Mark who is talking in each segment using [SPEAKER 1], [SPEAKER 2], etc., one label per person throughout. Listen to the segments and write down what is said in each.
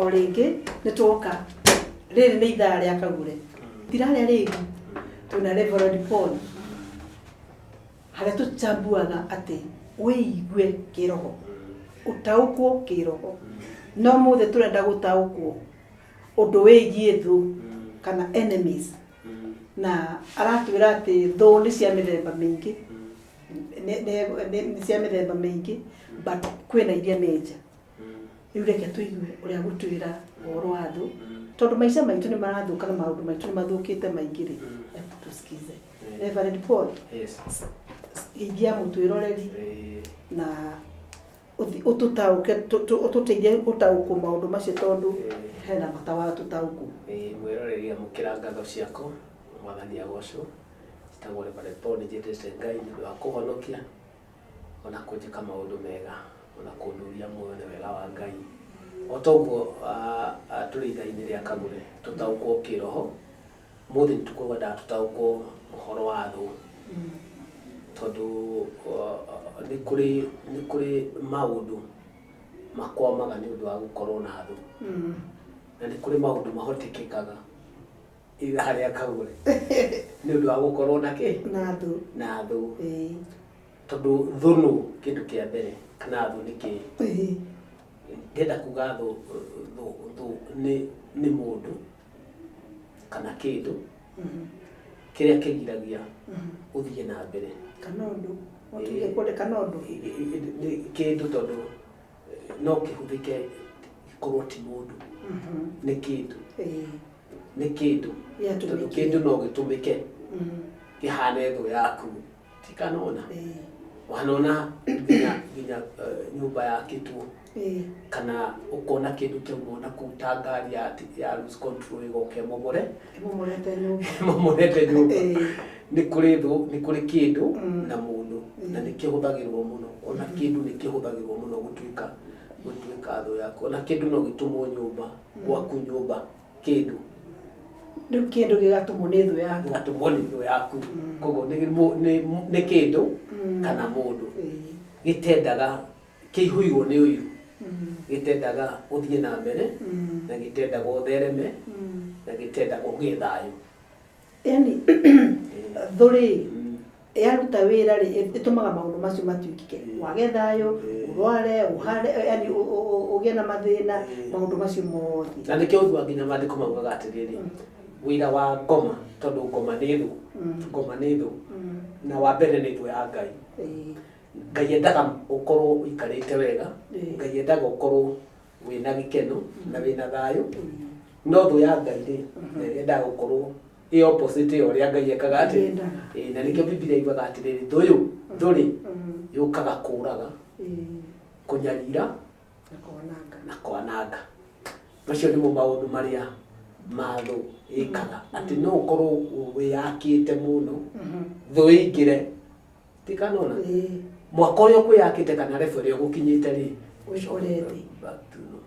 [SPEAKER 1] O rĩngĩ nĩ twoka, rĩrĩ nĩ ithaa rĩa Kagure. Tirarĩa rĩngĩ, twĩna Reverend Paul harĩa tũchambuaga atĩ wĩigue kĩroho, ũtaũkwo kĩroho. No mũthĩ tũrenda gũtaũkwo ũndũ wĩgiĩ thũ kana enemies, na aratwĩra atĩ thũ nĩ cia mĩthemba mĩingĩ, nĩ cia mĩthemba mĩingĩ, but kwĩna iria major. Rĩu reke tũigue ũrĩa gũtwĩra ũhoro wa thũ, tondũ maica maitũ nĩ marathũka na maũndũ maitũ nĩ mathũkĩte maingĩ rĩ. Hebu tusikize Reverend Paul.
[SPEAKER 2] Yes.
[SPEAKER 1] Ingia mũtwĩroreri na ũtũtaũke, ũtũteithie gũtaũkwo maũndũ macio, tondũ hena bata wa tũtaũkwo.
[SPEAKER 2] Mwĩroreri, amũkĩra ngatho ciakwa. Mwathani agocwo. Njĩtagwo Reverend Paul. Nĩ njendete Ngai nĩ ũndũ wa kũhonokia ona kũnjĩka maũndũ mega, ona kũnduria muoyo nĩ wega wa Ngai. O toguo tũrĩ ithaa-inĩ rĩa Kagure tũtaũkwo kĩroho, mũthĩ nĩ tũkwendaga tũtaũkwo ũhoro wa thũ, tondũ nĩ kũrĩ maũndũ makwamaga nĩ ũndũ wa gũkorwo na thũ, na nĩ kũrĩ maũndũ mahotekekaga ithaa rĩa Kagure nĩ ũndũ wa gũkorwo na kĩ?
[SPEAKER 1] Na thũ.
[SPEAKER 2] Na thũ. Tondũ thũ nũ kĩndũ kĩa mbere, kana thũ nĩ kĩ? Ndĩrenda kuga thũ nĩ mũndũ kana kĩndũ kĩrĩa kĩgiragia ũthiĩ na mbere.
[SPEAKER 1] Kana ũndũ. Tuge kwende kana ũndũ.
[SPEAKER 2] Nĩ kĩndũ, tondũ no kĩhũthĩke gĩkorwo ti mũndũ, nĩ kĩndũ. Nĩ kĩndũ tondũ
[SPEAKER 1] Gĩatũmĩkire.
[SPEAKER 2] Kĩndũ no gĩtũmĩke kĩhane thũ yaku, tikanona? Wanona nginya nyũmba yakĩtwo kana ũkona kĩndũ kĩauma na kũu ta ngari ya lose control ĩgoka ĩmomore.
[SPEAKER 1] Ĩmomorete nyũmba.
[SPEAKER 2] Ĩmomorete nyũmba. Nĩ kũrĩ thũ, nĩ kũrĩ kĩndũ na mũndũ, na nĩ kĩhũthagĩrwo mũno. Ona kĩndũ nĩ kĩhũthagĩrwo mũno gũtuĩka thũ yaku. Ona kĩndũ no gĩtũmwo nyũmba gwaku, nyũmba, kĩndũ.
[SPEAKER 1] Rĩu kĩndũ gĩgatũmwo nĩ thũ yaku.
[SPEAKER 2] Gĩgatũmwo nĩ thũ yaku. Koguo nĩ kĩndũ kana mũndũ gĩtendaga, kĩihũirwo nĩ ũiru, gĩtendaga ũthiĩ na mbere, na gĩtendaga ũthereme, na gĩtendaga ũgĩe thayũ.
[SPEAKER 1] Yani thũ rĩ, yaruta wĩra rĩ, ĩtũmaga maũndũ macio matuĩkike, wage thayũ, ũrware, ũhare, yani ũgĩe na mathĩna, maũndũ macio mothe.
[SPEAKER 2] Na nĩkĩo ũiguaga nginya maandĩko maugaga atĩrĩrĩ, wĩra wa ngoma, tondũ ngoma nĩ thũ, ngoma nĩ thũ, na wa mbere nĩ thũ ya Ngai. Ngai endaga ũkorwo ũikarĩte wega. Ngai endaga ũkorwo wĩna gĩkeno na wĩna thayũ, no thũ ya Ngai rĩ, yendaga gũkorwo ĩ opposite ya ũrĩa Ngai ekaga atĩ.
[SPEAKER 1] Yendaga.
[SPEAKER 2] Ĩ, na nĩkĩo Bibilia yugaga atĩrĩrĩ, thũ yũ thũ rĩ, yũkaga kũraga, kũnyarira
[SPEAKER 1] na kwananga.
[SPEAKER 2] Na kwananga. Macio nĩmo maũndũ marĩa ma thũ ĩkaga, atĩ no ũkorwo wĩyakĩte mũno, thũ ĩingĩre, tikanona? Mwaka ũrĩa ũkwĩyakĩte kana level ĩrĩa ũgũkinyĩte rĩ,
[SPEAKER 1] Wĩkore thĩ.
[SPEAKER 2] Back to no.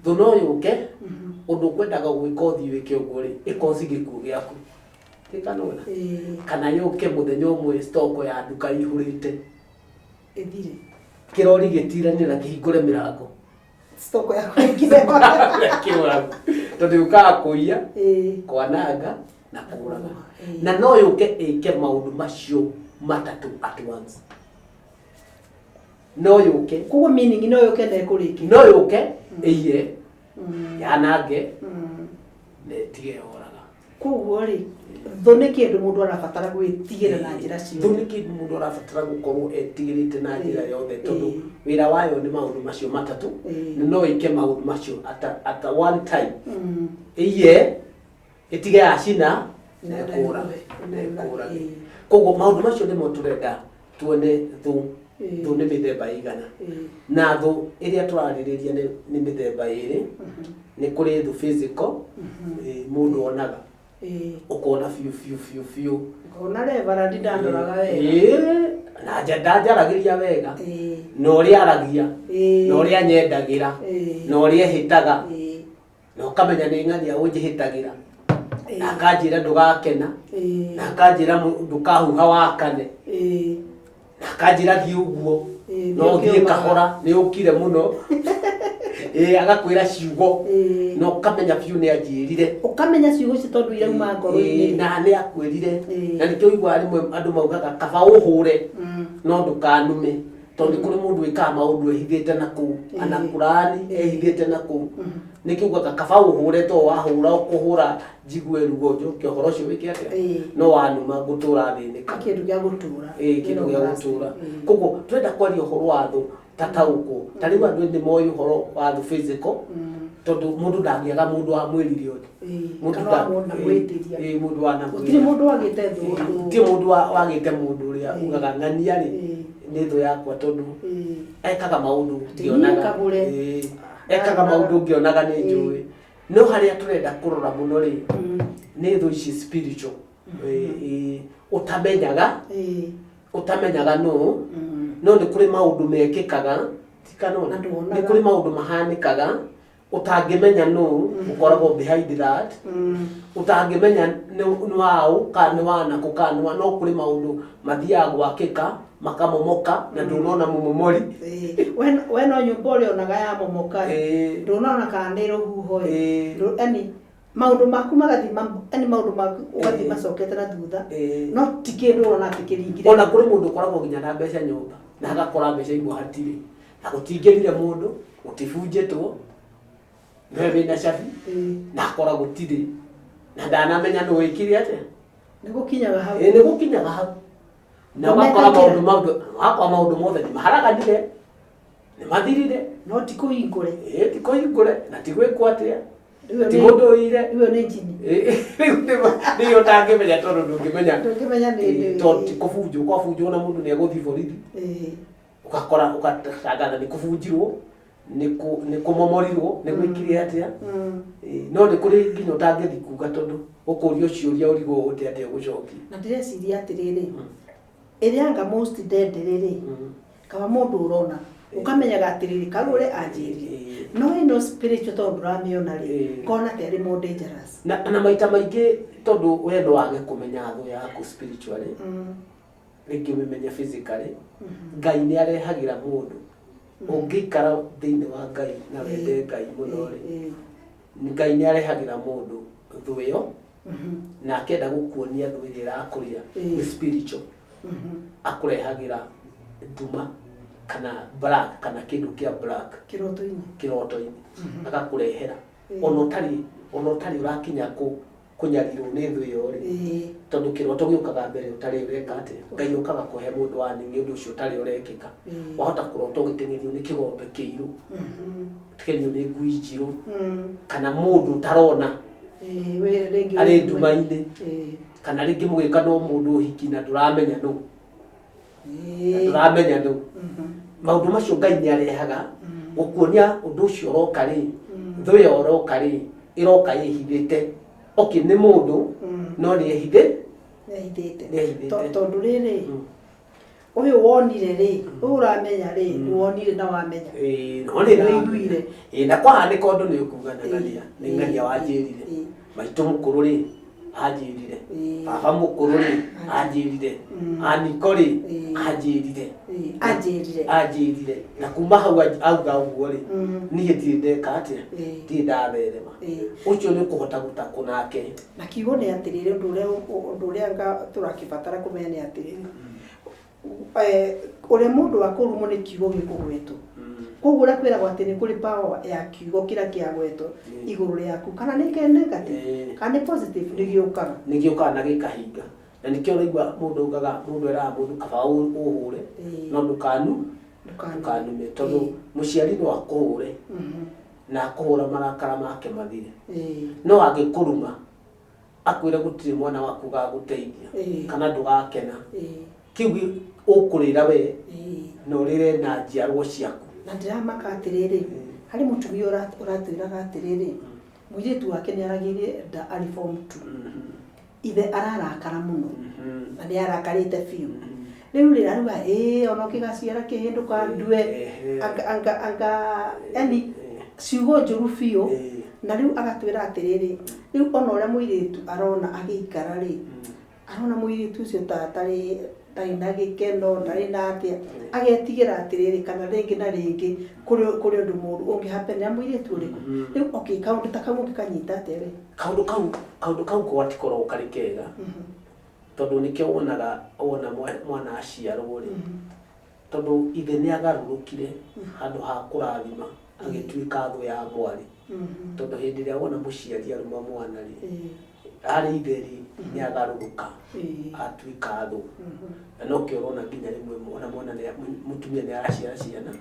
[SPEAKER 2] Thũ no yũke ũndũ ũkwendaga gwĩka, ũthiĩ wĩke ũguo rĩ, ĩkoci gĩkuũ gĩaku, tikanona? Kana yũke mũthenya ũmwe stock ya nduka ihũrĩte
[SPEAKER 1] ĩthire,
[SPEAKER 2] kĩrori gĩtiranie na kĩhingũre mĩrango,
[SPEAKER 1] stock yaku ĩingĩre.
[SPEAKER 2] Kĩrora, tondũ yũkaga kũiya, kwananga na kũraga. Na no yũke ĩke maũndũ macio matatũ at once. No yũke.
[SPEAKER 1] Koguo meaning no yũke na ĩkũrĩkie.
[SPEAKER 2] No yũke ĩiye, yanange, na ĩtige yoraga.
[SPEAKER 1] Koguo rĩ, thũ nĩ kĩndũ mũndũ arabatara gwĩtigĩra na njĩra
[SPEAKER 2] Thũ
[SPEAKER 1] ciothe.
[SPEAKER 2] nĩ kĩndũ mũndũ arabatara gũkorwo etigĩrĩte na njĩra yothe, tondũ wĩra wayo nĩ maũndũ macio matatũ. Na no ĩke maũndũ macio at a one time, ĩiye, ĩtige yacina na
[SPEAKER 1] Na
[SPEAKER 2] ĩkũrage.
[SPEAKER 1] Na
[SPEAKER 2] Na ĩkũrage. Koguo maũndũ macio nĩmo tũrenda tuone thũ. Thũ nĩ mĩthemba ĩigana? Na thũ ĩrĩa tũrarĩrĩria nĩ mĩthemba ĩrĩ. Nĩ kũrĩ thũ physical, mũndũ onaga, ũkona biũ biũ biũ biũ.
[SPEAKER 1] Ngona Reverend ndandoraga wega.
[SPEAKER 2] Ĩĩ, na ndanjaragĩria wega, na ũrĩa aragia, na ũrĩa nyendagĩra, na ũrĩa ehĩtaga, na ũkamenya nĩ ng'ania ũnjĩhĩtagĩra, na akanjĩra ndũgakena, na akanjĩra ndũkahuha wakane, na akanjĩra thiĩ ũguo, no
[SPEAKER 1] thiĩ
[SPEAKER 2] thiĩ
[SPEAKER 1] ũkĩũmaga.
[SPEAKER 2] Kahora nĩ ũkire mũno. Ĩĩ, agakwĩra ciugo
[SPEAKER 1] Ĩĩ.
[SPEAKER 2] na ũkamenya biũ nĩ anjĩrire.
[SPEAKER 1] Ũkamenya ciugo icio tondũ irauma ngoro-inĩ.
[SPEAKER 2] Ĩĩ, na nĩ akwĩrire.
[SPEAKER 1] Ĩĩ.
[SPEAKER 2] Na nĩkĩo ũiguaga rĩmwe andũ maugaga kaba ũhũre no ndũkanume, tondũ nĩ kũrĩ mũndũ wĩkaga maũndũ ehithĩte na kũu, anakurani ehithĩte na kũu. Nĩkĩo ugaga kaba ũhũre, to wahũra ũkũhũra njigue ruo njoke ũhoro ũcio wĩke atĩa,
[SPEAKER 1] Ĩĩ.
[SPEAKER 2] no wanuma ngũtũra thĩnĩka.
[SPEAKER 1] Kĩndũ gĩa gũtũra.
[SPEAKER 2] Ĩĩ, kĩndũ gĩa gũtũra. Koguo twenda kwaria ũhoro wa thũ ta taũkwo ta rĩu andũ nĩ moĩ ũhoro wa thũ physical, tondũ mũndũ ndangĩaga mũndũ wa mwĩrire ũndũ. Mũndũ
[SPEAKER 1] Kana wa mũndũ mwĩtĩria.
[SPEAKER 2] Ĩĩ, mũndũ wa na
[SPEAKER 1] Gũtirĩ mũndũ wagĩte thũ.
[SPEAKER 2] Ti mũndũ wagĩte mũndũ ũrĩa ugaga ng'ania rĩ
[SPEAKER 1] Ĩĩ.
[SPEAKER 2] nĩ thũ yakwa, tondũ
[SPEAKER 1] Ĩĩ.
[SPEAKER 2] ekaga maũndũ
[SPEAKER 1] Atĩ
[SPEAKER 2] ngĩonaga.
[SPEAKER 1] niĩ Kagũre.
[SPEAKER 2] Ĩĩ, ekaga maũndũ ngĩonaga nĩ njũĩ. No harĩa tũrenda kũrora mũno rĩ, nĩ thũ ici spiritual. Ĩĩ, ĩĩ, ũtamenyaga,
[SPEAKER 1] Ĩĩ.
[SPEAKER 2] ũtamenyaga nũ, no nĩ kũrĩ maũndũ mekĩkaga tikanona.
[SPEAKER 1] Na nduonaga.
[SPEAKER 2] Nĩ kũrĩ maũndũ mahanĩkaga ũtangĩmenya nũ ũkoragwo behind that, ũtangĩmenya nĩ waũ kana nĩ wanakũ kana nĩ wa, no kũrĩ maũndũ mathiaga gwakĩka makamomoka na ndũnona mũmomori.
[SPEAKER 1] Ĩĩ. We no nyũmba ũrĩonaga yamomoka ĩ.
[SPEAKER 2] Ĩĩ.
[SPEAKER 1] Ndũnona kana nĩ rũhuho ĩ.
[SPEAKER 2] Ĩĩ.
[SPEAKER 1] Yani maũndũ maku magathiĩ yani maũndũ maku ũgathiĩ
[SPEAKER 2] Ĩĩ.
[SPEAKER 1] macokete na thutha,
[SPEAKER 2] Ĩĩ.
[SPEAKER 1] no ti kĩndũ ũrona atĩ kĩringire.
[SPEAKER 2] Ona kũrĩ mũndũ ũkoragwo nginya na mbeca nyũmba na agakora mbeca imwe hatirĩ na gũtingĩrire mũndũ, gũtibunjĩtwo, nĩwe wĩna cabi, na akora gũtirĩ na ndanamenya nũ wĩkire atĩa.
[SPEAKER 1] Nĩ gũkinyaga hau.
[SPEAKER 2] Ĩĩ, nĩ gũkinyaga hau na ũgakora maũndũ wakora maũndũ mothe nĩ maharaganire, nĩ mathirire.
[SPEAKER 1] No ti kũhingũre.
[SPEAKER 2] Ĩĩ, ti kũhingũre na ti gwĩkwo atĩa,
[SPEAKER 1] Rĩu
[SPEAKER 2] ti
[SPEAKER 1] nĩ-
[SPEAKER 2] mũndũ ũire.
[SPEAKER 1] Rĩu ĩyo nĩ njini.
[SPEAKER 2] Ĩĩ, rĩu nĩyo ũtangĩmenya tondũ ndũngĩmenya.
[SPEAKER 1] Ndũngĩmenya nĩ
[SPEAKER 2] Ĩĩ, tondũ ti kũbunjwo kwabunjwo na mũndũ nĩ egũthiĩ borithi, ũgakora ũgatangatha nĩ kũbunjirwo, nĩ kũmomorirwo, nĩ gwĩkire atĩa. Ĩĩ, no nĩ kũrĩ nginya ũtangĩthiĩ kuga tondũ ũkũrio ciũria ũrigwo ũte atĩa ũgũcokia.
[SPEAKER 1] Na ndĩreciria atĩrĩrĩ, ĩrĩa anga most dead rĩrĩ, kaba mũndũ ũrona ũkamenyaga atĩrĩrĩ, Kagũre anjĩrire,
[SPEAKER 2] Ĩĩ.
[SPEAKER 1] no ĩno spiritual tondũ ndũramĩona rĩ, ngona ta ĩrĩ more dangerous.
[SPEAKER 2] Na maita maingĩ tondũ we no wage kũmenya thũ yaku spiritually, rĩngĩ ũmĩmenye physically, Ngai nĩ arehagĩra mũndũ ũngĩikara thĩinĩ wa Ngai na wende Ngai mũno rĩ, Ngai nĩ arehagĩra mũndũ thũ ĩyo na akenda gũkuonia thũ ĩrĩa ĩrakũrĩa nĩ spiritual, akũrehagĩra nduma kana black kana kĩndũ kĩa black.
[SPEAKER 1] Kĩroto-inĩ.
[SPEAKER 2] Kĩroto-inĩ agakũrehera ona ũtarĩ ũrakinya kũnyarirwo nĩ thũ ĩyo rĩ, tondũ kĩroto gĩũkaga mbere ũtarĩ ũreka atĩa. Ngai ũkaga kũhe mũndũ wa nĩ ũndũ ũcio ũtarĩ ũrekĩka. Wahota kũrota ũgĩteng'erio nĩ kĩgombe kĩirũ, teng'erio nĩ ngui njirũ, kana mũndũ ũtarona
[SPEAKER 1] Ĩĩ, we rĩngĩ
[SPEAKER 2] arĩ nduma-inĩ, kana rĩngĩ mũgĩka no mũndũ ũhiki na ndũramenya nũ, na ndũramenya nũ. Maũndũ macio Ngai nĩ arehaga gũkuonia ũndũ ũcio ũroka rĩ, thũ ĩyo ũroka rĩ, ĩroka ĩhithĩte. Okay, nĩ mũndũ no nĩ ehithĩ.
[SPEAKER 1] Nĩahithĩte.
[SPEAKER 2] Nĩehithĩte.
[SPEAKER 1] Tondũ rĩrĩ, ũyũ wonire rĩ, ũyũ ũramenya rĩ, wonire na wamenya.
[SPEAKER 2] Ĩĩ, no nĩ
[SPEAKER 1] Nĩũiguire.
[SPEAKER 2] Ĩĩ, na kwahanĩka ũndũ nĩ ũkuga na ng'ania nĩ ng'ania wanjĩrire, maitũ mũkũrũ rĩ anjĩrire, baba mũkũrũ rĩ anjĩrire, aniko rĩ anjĩrire.
[SPEAKER 1] Ĩĩ, anjĩrire.
[SPEAKER 2] Anjĩrire, na kuma hau auga ũguo rĩ, niĩ ndirĩ ndeka atĩa, ndirĩ ndatherema. Ũcio nĩ ũkũhota gũtakũ nake.
[SPEAKER 1] Na kiugo nĩ atĩrĩrĩ, ũndũ ũrĩa anga tũrakĩbatara kũmenya nĩ atĩrĩrĩ, ũrĩa mũndũ akũrumwo nĩ kiugo gĩkũgwetwo. Koguo ũrĩa kwĩragwo atĩ nĩ kũrĩ power ya kiugo kĩrĩa kĩagwetwo igũrũ rĩaku, kana nĩ ke negative kana nĩ positive, nĩ gĩũkaga.
[SPEAKER 2] Nĩ gĩũkaga na gĩkahinga, na nĩkĩo ũraigua mũndũ augaga, mũndũ eraga mũndũ kaba ũhũre no ndũkanu ndũkanume, tondũ mũciari no akũhũre na akũhũra marakara make mathire, no angĩkũruma akwĩre gũtirĩ mwana waku ũgagũteithia kana ndũgakena, kĩu ũkũrĩra we na ũrĩre na njiarwo ciaku.
[SPEAKER 1] Na ndĩramaka atĩrĩrĩ, harĩ mũtumia ũratwĩraga atĩrĩrĩ, mũirĩtu wake nĩ aragĩire nda arĩ form 2, ithe ararakara mũno na nĩ arakarĩte biũ. Rĩu rĩ, arauga ĩĩ, ona ũkĩgaciara kĩhĩ ndũkandue. Anga yani ciugo njũru biũ. Na rĩu agatwĩra atĩrĩrĩ, rĩu ona ũrĩa mũirĩtu arona agĩikara rĩ, arona mũirĩtu ũcio ta atarĩ Ndarĩ na gĩkeno, ndarĩ na atĩa, agetigĩra atĩrĩrĩ, kana rĩngĩ na rĩngĩ kũrĩ ũndũ mũũru ũngĩ happen na mũirĩtu ũrĩkũ. Rĩu okay, kaũndũ ta kau ũngĩkanyita atĩa we?
[SPEAKER 2] Kaũndũ kau ko gatikoragwo karĩ kega, tondũ nĩkĩo wonaga wona mwana aciarwo rĩ, tondũ ithe nĩ agarũrũkire, handũ ha kũrathima agĩtuĩka thũ ya mwarĩ, tondũ hĩndĩ ĩrĩa wona mũciari aruma mwana rĩ, harĩ ithe rĩ, nĩ agarũrũka, atuĩka thũ. Na nokĩo ũrona nginya rĩmwe ona mwana mũtumia nĩ araciara ciana,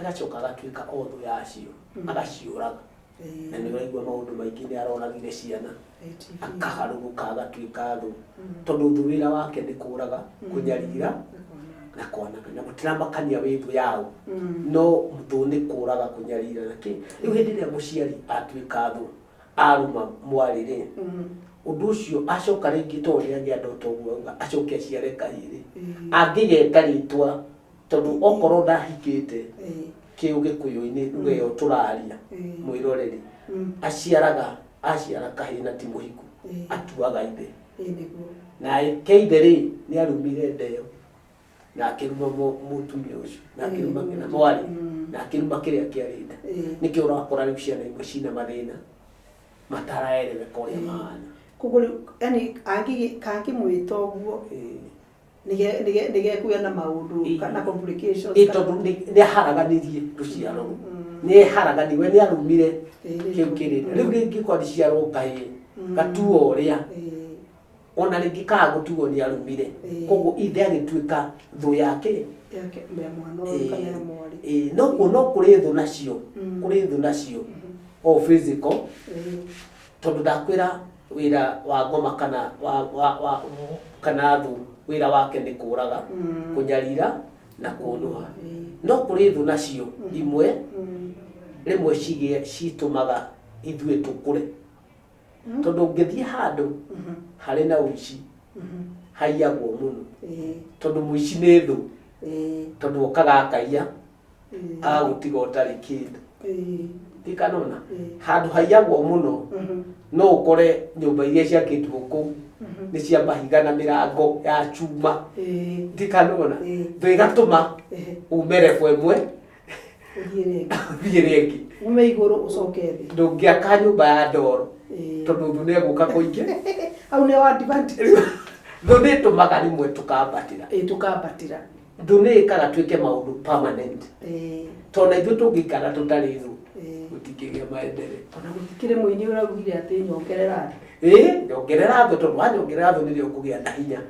[SPEAKER 2] agacoka agatuĩka o thũ yacio, agaciũraga. Na nĩ ũraigua maũndũ maingĩ, nĩ aroragire ciana, akagarũrũka agatuĩka thũ, tondũ thũ wĩra wake nĩ kũraga, kũnyarira na kwananga, na gũtiramakania wĩ thũ yao, no thũ nĩ kũraga, kũnyarira na kĩ. Rĩu hĩndĩ ĩrĩa mũciari atuĩka thũ, aruma mwarĩ rĩ, ũndũ ũcio acoka rĩngĩ, tondũ nĩ agĩa ndoto ũguo auga, acoke aciare kahĩĩ rĩ, angĩgeta rĩtwa, tondũ okorwo ndahikĩte, kĩũgĩkũyũ-inĩ ruga ĩyo tũraria, mwĩroreri, aciaraga, aciara kahĩĩ na ti mũhiku, atuaga ithe.
[SPEAKER 1] Nĩguo.
[SPEAKER 2] Na ke ithe rĩ, nĩ arumire ndeo na akĩruma mũtumia ũcio, na akĩruma na mwarĩ, na akĩruma kĩrĩa kĩarĩ nda. Nĩkĩo ũrakora rĩu ciana imwe cina mathĩna mataraereweka ũrĩa mahana.
[SPEAKER 1] Koguo rĩu yani kangĩmwĩta ũguo, nĩgekũgĩa na maũndũ kana complications.
[SPEAKER 2] Tondũ nĩ aharaganirie rũciaro rũu, nĩ eharaganirie, we nĩ arumire kĩu kĩrĩ nda. Rĩu rĩngĩ kwaciarwo kahĩĩ, gatuo ũrĩa ona rĩngĩ kaga gũtuo nĩ arumire. Koguo ithe agĩtuĩka thũ yake.
[SPEAKER 1] Yake ya mwana ũyũ kana ya mwarĩ.
[SPEAKER 2] Ĩĩ, no kuo no kũrĩ thũ nacio, kũrĩ thũ nacio o physical, tondũ ndakwĩra wĩra wa ngoma kana wa kana thũ, wĩra wake nĩ kũraga, kũnyarira na kũnũha. No kũrĩ thũ nacio imwe rĩmwe cigĩe citũmaga ithuĩ tũkũre, tondũ ũngĩthiĩ handũ harĩ na ũici, haiyagwo mũno, tondũ mũici nĩ thũ, tondũ okaga akaiya, agagũtiga ũtarĩ kĩndũ. Ndikanona handũ haiyagwo mũno, no ũkore nyũmba iria ciakĩtwo kũu nĩ cia mahiga na mĩrango ya chuma. Ndikanona thũ ĩgatũma ume level ĩmwe
[SPEAKER 1] ũthiĩ rĩngĩ,
[SPEAKER 2] ũthiĩ rĩngĩ.
[SPEAKER 1] Ume igũrũ ũcoke thĩ.
[SPEAKER 2] Ndũngĩaka nyũmba ya ndoro, tondũ thũ nĩ egũka kũingĩ.
[SPEAKER 1] Hau nĩ wa advantage.
[SPEAKER 2] Thũ nĩ ĩtũmaga rĩmwe tũkambatĩra.
[SPEAKER 1] Tũkambatĩra.
[SPEAKER 2] Thũ nĩ ĩkaga twĩke maũndũ permanent, tondũ na ithuĩ tũngĩikara tũtarĩ thũ, gũtingĩgĩa maendeleo.
[SPEAKER 1] Ona gũtikĩrĩ mũini ũraugire atĩ nyongerera.
[SPEAKER 2] Ĩĩ, nyongerera thũ, tondũ wanyongerera thũ nĩrĩo ngũgĩa na hinya.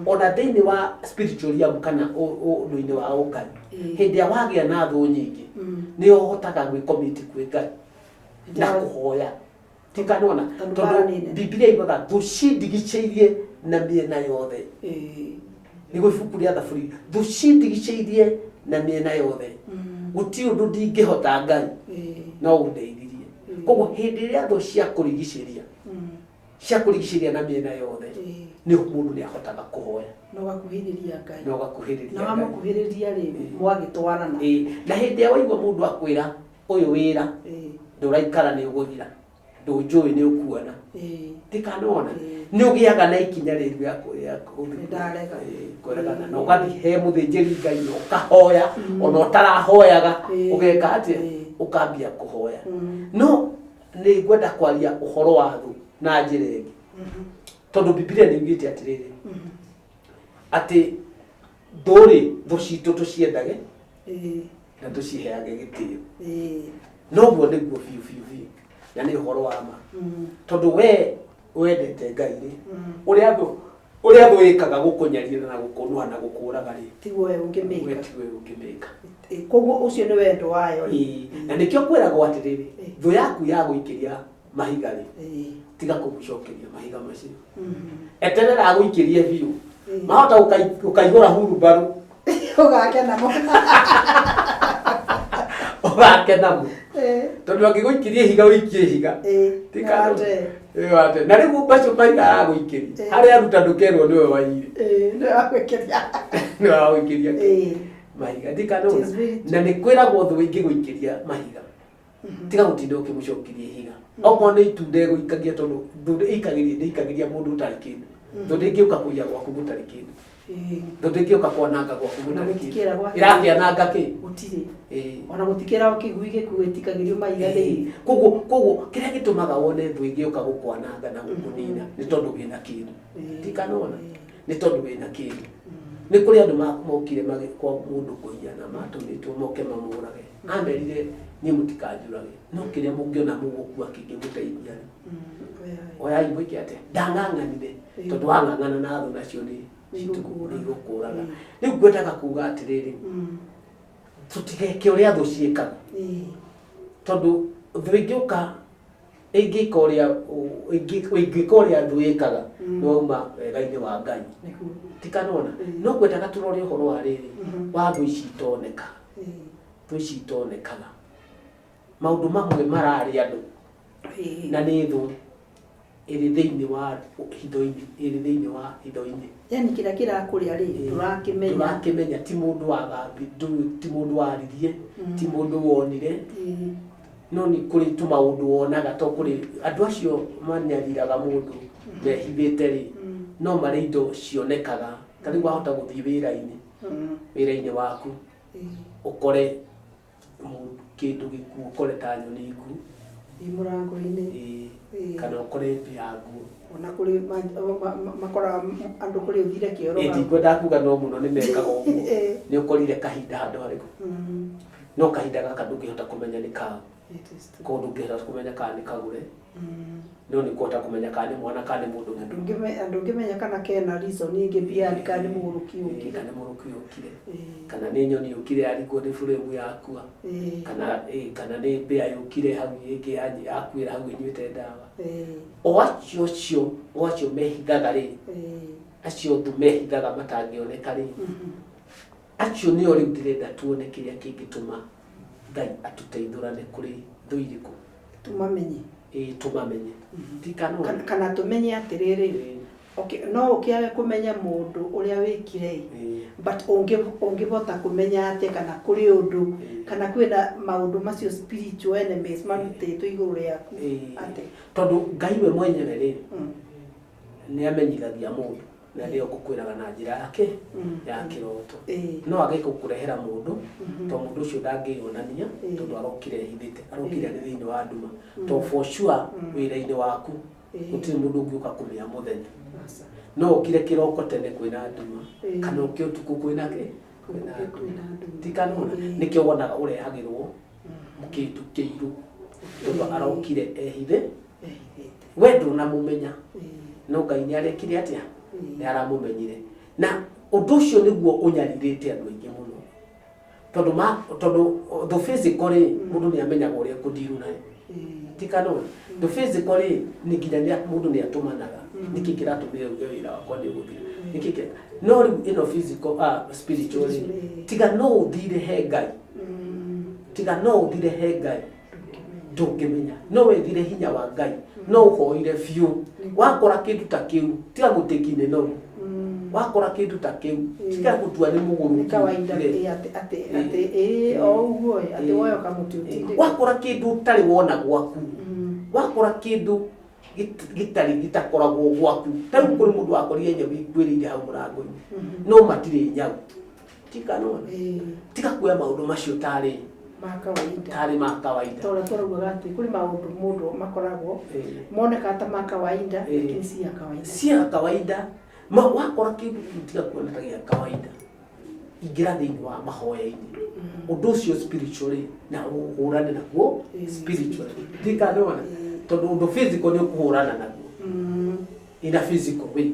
[SPEAKER 2] Ona thĩinĩ wa spiritual realm kana ũndũ-inĩ wa ũngai, hĩndĩ ĩrĩa wagĩa na thũ nyingĩ, nĩ ũhotaga gwĩcommit kwĩ Ngai na kũhoya. Tikanona
[SPEAKER 1] Tondũ
[SPEAKER 2] tondũ
[SPEAKER 1] mbara nĩ nene.
[SPEAKER 2] Bibilia yugaga thũ cindigicĩirie na mĩena yothe. Nĩguo ibuku rĩa Thaburi, thũ cindigicĩirie na mĩena yothe, gũtirĩ ũndũ ndingĩhota, Ngai no ũndeithirie. Koguo hĩndĩ ĩrĩa thũ ciakũrigicĩria, ciakũrigicĩria na mĩena yothe, nĩ mũndũ nĩ ahotaga kũhoya.
[SPEAKER 1] Na ũgakuhĩrĩria Ngai.
[SPEAKER 2] Na ũgakuhĩrĩria
[SPEAKER 1] Na
[SPEAKER 2] Ngai.
[SPEAKER 1] Wamũkuhĩrĩria rĩ, mwagĩtwarana.
[SPEAKER 2] Ĩĩ, na hĩndĩ ĩrĩa waigua mũndũ akwĩra ũyũ wĩra ndũraikara, nĩ ũgũthira, ndũnjũĩ, nĩ ũkuona, ndikanona, nĩ ũgĩaga na ikinya rĩru rĩa
[SPEAKER 1] Nĩ ndarega.
[SPEAKER 2] Kũregana na ũgathiĩ he mũthĩnjĩri Ngai na ũkahoya, ona ũtarahoyaga, ũgeka atĩa? Ũkambia kũhoya. No nĩ ngwenda kwaria ũhoro wa thũ na njĩra ĩngĩ, tondũ Bibilia nĩ yugĩte atĩrĩrĩ, atĩ thũ rĩ, thũ citũ tũciendage na tũciheage gĩtĩo. Noguo nĩguo biũ biũ biũ, na nĩ ũhoro wa ma, tondũ we wendete Ngai rĩ, ũrĩa thũ ĩkaga gũkũnyarira na gũkũnũha na gũkũraga rĩ,
[SPEAKER 1] tiguo we
[SPEAKER 2] we
[SPEAKER 1] ũngĩmĩka.
[SPEAKER 2] Tiwe ũngĩmĩka.
[SPEAKER 1] Koguo ũcio nĩ wendo wayo rĩ.
[SPEAKER 2] Ĩĩ, na nĩkĩo kwĩragwo atĩrĩrĩ, thũ yaku ya gũikĩria mahiga rĩ, tiga kũmũcokeria mahiga macio, eterera agũikĩrie biũ, mahota gũkaihũra hurumbarũ.
[SPEAKER 1] Ũgakena mũno.
[SPEAKER 2] Ũgake namo, tondũ angĩgũikĩria ihiga, ũikie ihiga.
[SPEAKER 1] Nĩwate.
[SPEAKER 2] Ĩĩ, wate. Na rĩu macio mahiga aragũikĩria, harĩa aruta, ndũkerwo nĩwe waiyire.
[SPEAKER 1] Nĩwe wagwĩkĩria.
[SPEAKER 2] Nĩwe wagũikĩria mahiga. Ndikanona.
[SPEAKER 1] It is very
[SPEAKER 2] Na nĩ kwĩragwo thũ ĩngĩgũikĩria mahiga, tiga gũtinda ũkĩmũcokeria ihiga, okorwo nĩ itunda ĩgũikagia, tondũ thũ ĩikagĩria, ndĩikagĩria mũndũ ũtarĩ kĩndũ. Thũ ndĩngĩũka kũiya gwaku gũtarĩ kĩndũ. Thũ ndĩngĩũka kwananga gwaku
[SPEAKER 1] Ona
[SPEAKER 2] gũtarĩ
[SPEAKER 1] gũtikĩra
[SPEAKER 2] kĩndũ.
[SPEAKER 1] gwake.
[SPEAKER 2] Ĩrakĩananga kĩ?
[SPEAKER 1] Gũtirĩ.
[SPEAKER 2] Ĩĩ.
[SPEAKER 1] Ona gũtikĩragwo kĩgui gĩkuũ gĩtikagĩrio mahiga thĩinĩ.
[SPEAKER 2] Koguo koguo kĩrĩa gĩtũmaga wone thũ ĩngĩũka gũkwananga na gũkũnina nĩ tondũ wĩna kĩndũ. Tikanona nĩ tondũ wĩna kĩndũ. Nĩ kũrĩ andũ mokire kwa mũndũ kũiya na matũmĩtwo moke mamũrage. Amerire niĩ mũtikanjũrage no kĩrĩa mũngĩona mũgũkua kĩngĩmũteithia rĩ, oyai mwĩke atĩa ndang'ang'anire tondũ wang'ang'ana na thũ nacio nĩ
[SPEAKER 1] Nĩ igũkũraga.
[SPEAKER 2] igũkũraga. Rĩu ngwendaga kuga atĩrĩrĩ, tũtigeke ũrĩa thũ ciĩkaga, tondũ thũ ĩngĩũka ĩngĩka ũrĩa ĩngĩka ũrĩa thũ ĩkaga nĩ wauma wega-inĩ wa Ngai.
[SPEAKER 1] Nĩguo.
[SPEAKER 2] Tikanona no ngwendaga tũrore ũhoro wa rĩrĩ wa thũ ici itoneka, thũ ici itonekaga, maũndũ mamwe mararĩ andũ na nĩ thũ ĩrĩ thĩinĩ wa hitho-inĩ, ĩrĩ thĩinĩ wa hitho-inĩ.
[SPEAKER 1] Yani kĩrĩa kĩrakũrĩa rĩ, ndũrakĩmenya.
[SPEAKER 2] Ndũrakĩmenya, ti mũndũ wagambi, ti mũndũ waririe, ti mũndũ wonire, no nĩ kũrĩ tũmaũndũ wonaga. To kũrĩ andũ acio manyariraga mũndũ mehithĩte rĩ, no marĩ indo cionekaga. Ta rĩu wahota gũthiĩ wĩra-inĩ, wĩra-inĩ waku ũkore kĩndũ gĩkuũ, ũkore ta nyoni nguũ
[SPEAKER 1] Ĩ mũrango-inĩ.
[SPEAKER 2] Ĩĩ, kana ũkore mbĩa nguũ.
[SPEAKER 1] Ona kũrĩ makoraga andũ kũrĩ ũthire kĩoro.
[SPEAKER 2] Ĩ ndikwendaga kuga no mũno nĩ mekaga ũguo. Nĩ ũkorire kahinda handũ harĩkũ, no kahinda gaka ndũngĩhota kũmenya nĩ kaũ, koguo ndũngĩhota kũmenya kana nĩ kagũre, no nĩ ũkũhota kũmenya kana nĩ mwana kana nĩ mũndũ mũgima.
[SPEAKER 1] Ndũngĩmenya kana kena reason ĩngĩ behind, kana nĩ mũgũrũki ũkire.
[SPEAKER 2] Kana nĩ mũgũrũki ũkire, kana nĩ nyoni yũkire yarigwo nĩ buremu yakua, kana kana nĩ mbĩa yũkire hau ĩngĩ yakuĩra hau ĩnyuĩte ndawa. O acio cio, o acio mehithaga rĩ, acio thũ mehithaga matangĩoneka rĩ, acio nĩo rĩu ndĩrenda tuone kĩrĩa kĩngĩtũma Ngai atũteithũrane kũrĩ thũ irĩkũ.
[SPEAKER 1] Tũmamenye.
[SPEAKER 2] Ĩĩ, tũmamenye. Tikanona.
[SPEAKER 1] Kana tũmenye atĩrĩrĩ, okay, no ũkĩage kũmenya mũndũ ũrĩa wĩkire, but ũngĩhota kũmenya atĩa kana kũrĩ ũndũ, kana kwĩna maũndũ macio spiritual enemies marutĩtwo igũrũ rĩaku atĩ?
[SPEAKER 2] Tondũ Ngai we mwenyewe rĩ, nĩ amenyithagia mũndũ, na nĩyo ngũkwĩraga na njĩra yake ya kĩroto. No age gũkũrehera mũndũ, to mũndũ ũcio ndangĩyonania, tondũ arokire ehithĩte, arokire arĩ thĩinĩ wa nduma. To for sure wĩra-inĩ waku gũtirĩ mũndũ ũngĩũka kũmĩa mũthenya. No ũkire kĩroko tene kwĩna nduma, kana ũke ũtukũ kwĩna kĩ? Kwĩna nduma. Tikanona nĩkĩo wonaga ũrehagĩrwo kĩndũ kĩirũ, tondũ arokire ehithe, we ndũnamũmenya, no Ngai nĩ arekire atĩa? Nĩ aramũmenyire. Na ũndũ ũcio nĩguo ũnyarirĩte andũ aingĩ mũno, tondũ ma tondũ the physical rĩ, mũndũ nĩ amenyaga ũrĩa kũndiru nayo. Tikanona the physical rĩ, nĩ nginya mũndũ nĩ atũmanaga nĩkĩ kĩratũmire uge wĩra wakwa nĩ ũgũthira, nĩkĩ kĩra no rĩu ĩno physical, spiritual rĩ, tiga no ũthire he Ngai, tiga no ũthire he Ngai ndũngĩmenya. No wethire hinya wa Ngai, no ũhoire biũ, wakora kĩndũ ta kĩu, tiga gũtĩki nĩ noru. Wakora kĩndũ ta kĩu, tiga gũtua nĩ mũgũrũki.
[SPEAKER 1] Nĩ kawaida atĩ atĩ atĩ ĩĩ, o ũguo ĩ, atĩ woya kamũtĩ ũtindĩke.
[SPEAKER 2] Wakora kĩndũ ũtarĩ wona gwaku, wakora kĩndũ gĩtarĩ gĩtakoragwo gwaku, ta rĩu kũrĩ mũndũ wakorire nyau ikuĩrĩire hau mũrango-inĩ, no matirĩ nyau. Tikanona, tiga kuoya maũndũ macio tarĩ
[SPEAKER 1] ma kawaida,
[SPEAKER 2] tarĩ ma kawaida.
[SPEAKER 1] Tondũ tũraugaga atĩ kũrĩ maũndũ mũndũ makoragwo monekaga ta ma kawaida, lakini si ya kawaida.
[SPEAKER 2] Si ya kawaida. Ma wakora kĩndũ kĩu, tiga kuona ta gĩa kawaida, ingĩra thĩinĩ wa mahoya-inĩ ũndũ ũcio spiritually na ũhũrane naguo spiritually. Tikanona, tondũ ũndũ physical nĩ ũkũhũrana naguo in a physical way.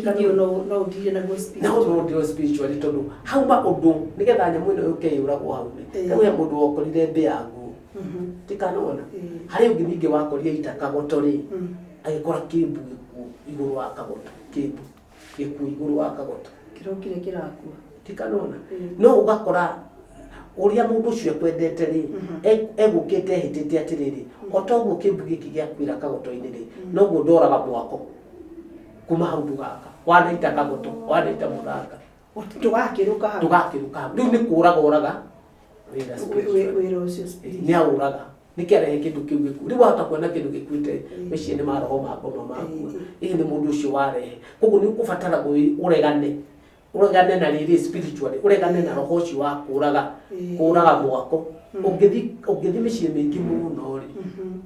[SPEAKER 1] Lakini no ũthiĩ naguo
[SPEAKER 2] na
[SPEAKER 1] spiritual.
[SPEAKER 2] ũndũ ũndũ spiritually, tondũ hauma ũndũ nĩgetha nyamũ ĩno yũke yũragwo hau rĩ, rĩu he mũndũ wakorire mbĩa nguũ. Tikanona, harĩ ũngĩ ningĩ wakorire ita kagoto rĩ, agĩkora kĩmbu gĩkuũ igũrũ wa kagoto, kĩmbu gĩkuũ igũrũ wa kagoto.
[SPEAKER 1] Kĩrokire kĩrakua.
[SPEAKER 2] Tikanona, no ũgakora ũrĩa mũndũ ũcio ekwendete rĩ, egũkĩte ehĩtĩte atĩrĩrĩ, o toguo kĩmbu gĩkĩ gĩakuĩra kagoto-inĩ rĩ, noguo ndoraga mwako kuma hau ndũgaka, wanaita kagoto, wanaita mũthanga.
[SPEAKER 1] Ndũgakĩrũka hau.
[SPEAKER 2] Ndũgakĩrũka hau. Rĩu nĩ kũraga ũraga wĩra spiritual.
[SPEAKER 1] Wĩra ũcio spiritual.
[SPEAKER 2] Nĩ aũraga nĩkĩ arehe kĩndũ kĩu gĩkuũ. Rĩu wahota kuona kĩndũ gĩkuĩte, wĩcirie nĩ maroho ma ngoma makua, ĩĩ nĩ mũndũ. Mũndũ ũcio warehe. Koguo nĩ ũkũbatara ũregane, ũregane na rĩrĩ spiritually, ũregane na roho ũcio wa kũraga, kũraga mwako. Ũngĩthi mĩciĩ mĩingĩ mũno rĩ,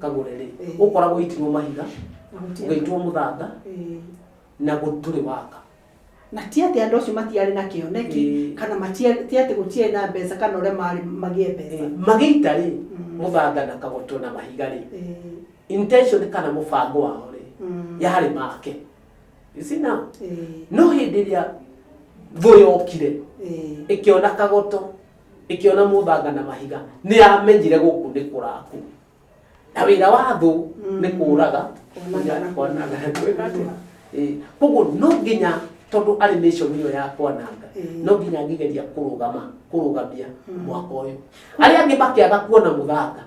[SPEAKER 2] Kagũre rĩ, ũkoragwo ũitirwo mahiga,
[SPEAKER 1] Na gũtirĩ-
[SPEAKER 2] ũgaitwo mũthanga, na gũtũrĩ waka.
[SPEAKER 1] Na ti atĩ andũ acio matiarĩ na kĩoneki, kana ti atĩ gũtiarĩ na mbeca, kana ũrĩa marĩ magĩe mbeca.
[SPEAKER 2] Magĩita rĩ mũthanga na kagoto na mahiga rĩ, intention kana mũbango wao rĩ, yarĩ make. You see now? No hĩndĩ ĩrĩa thũ yokire, ĩkĩona kagoto, ĩkĩona mũthanga na mahiga, nĩ yamenyire gũkũ nĩ kũraku. Na wĩra wa thũ nĩ kũraga,
[SPEAKER 1] Kwananga na
[SPEAKER 2] kwananga na gwĩka atĩa? Koguo no nginya, tondũ arĩ mission ĩyo ya kwananga, no nginya angĩgeria kũrũgama, kũrũgamia mwaka ũyũ. Arĩa angĩ makĩaga kuona mũthanga,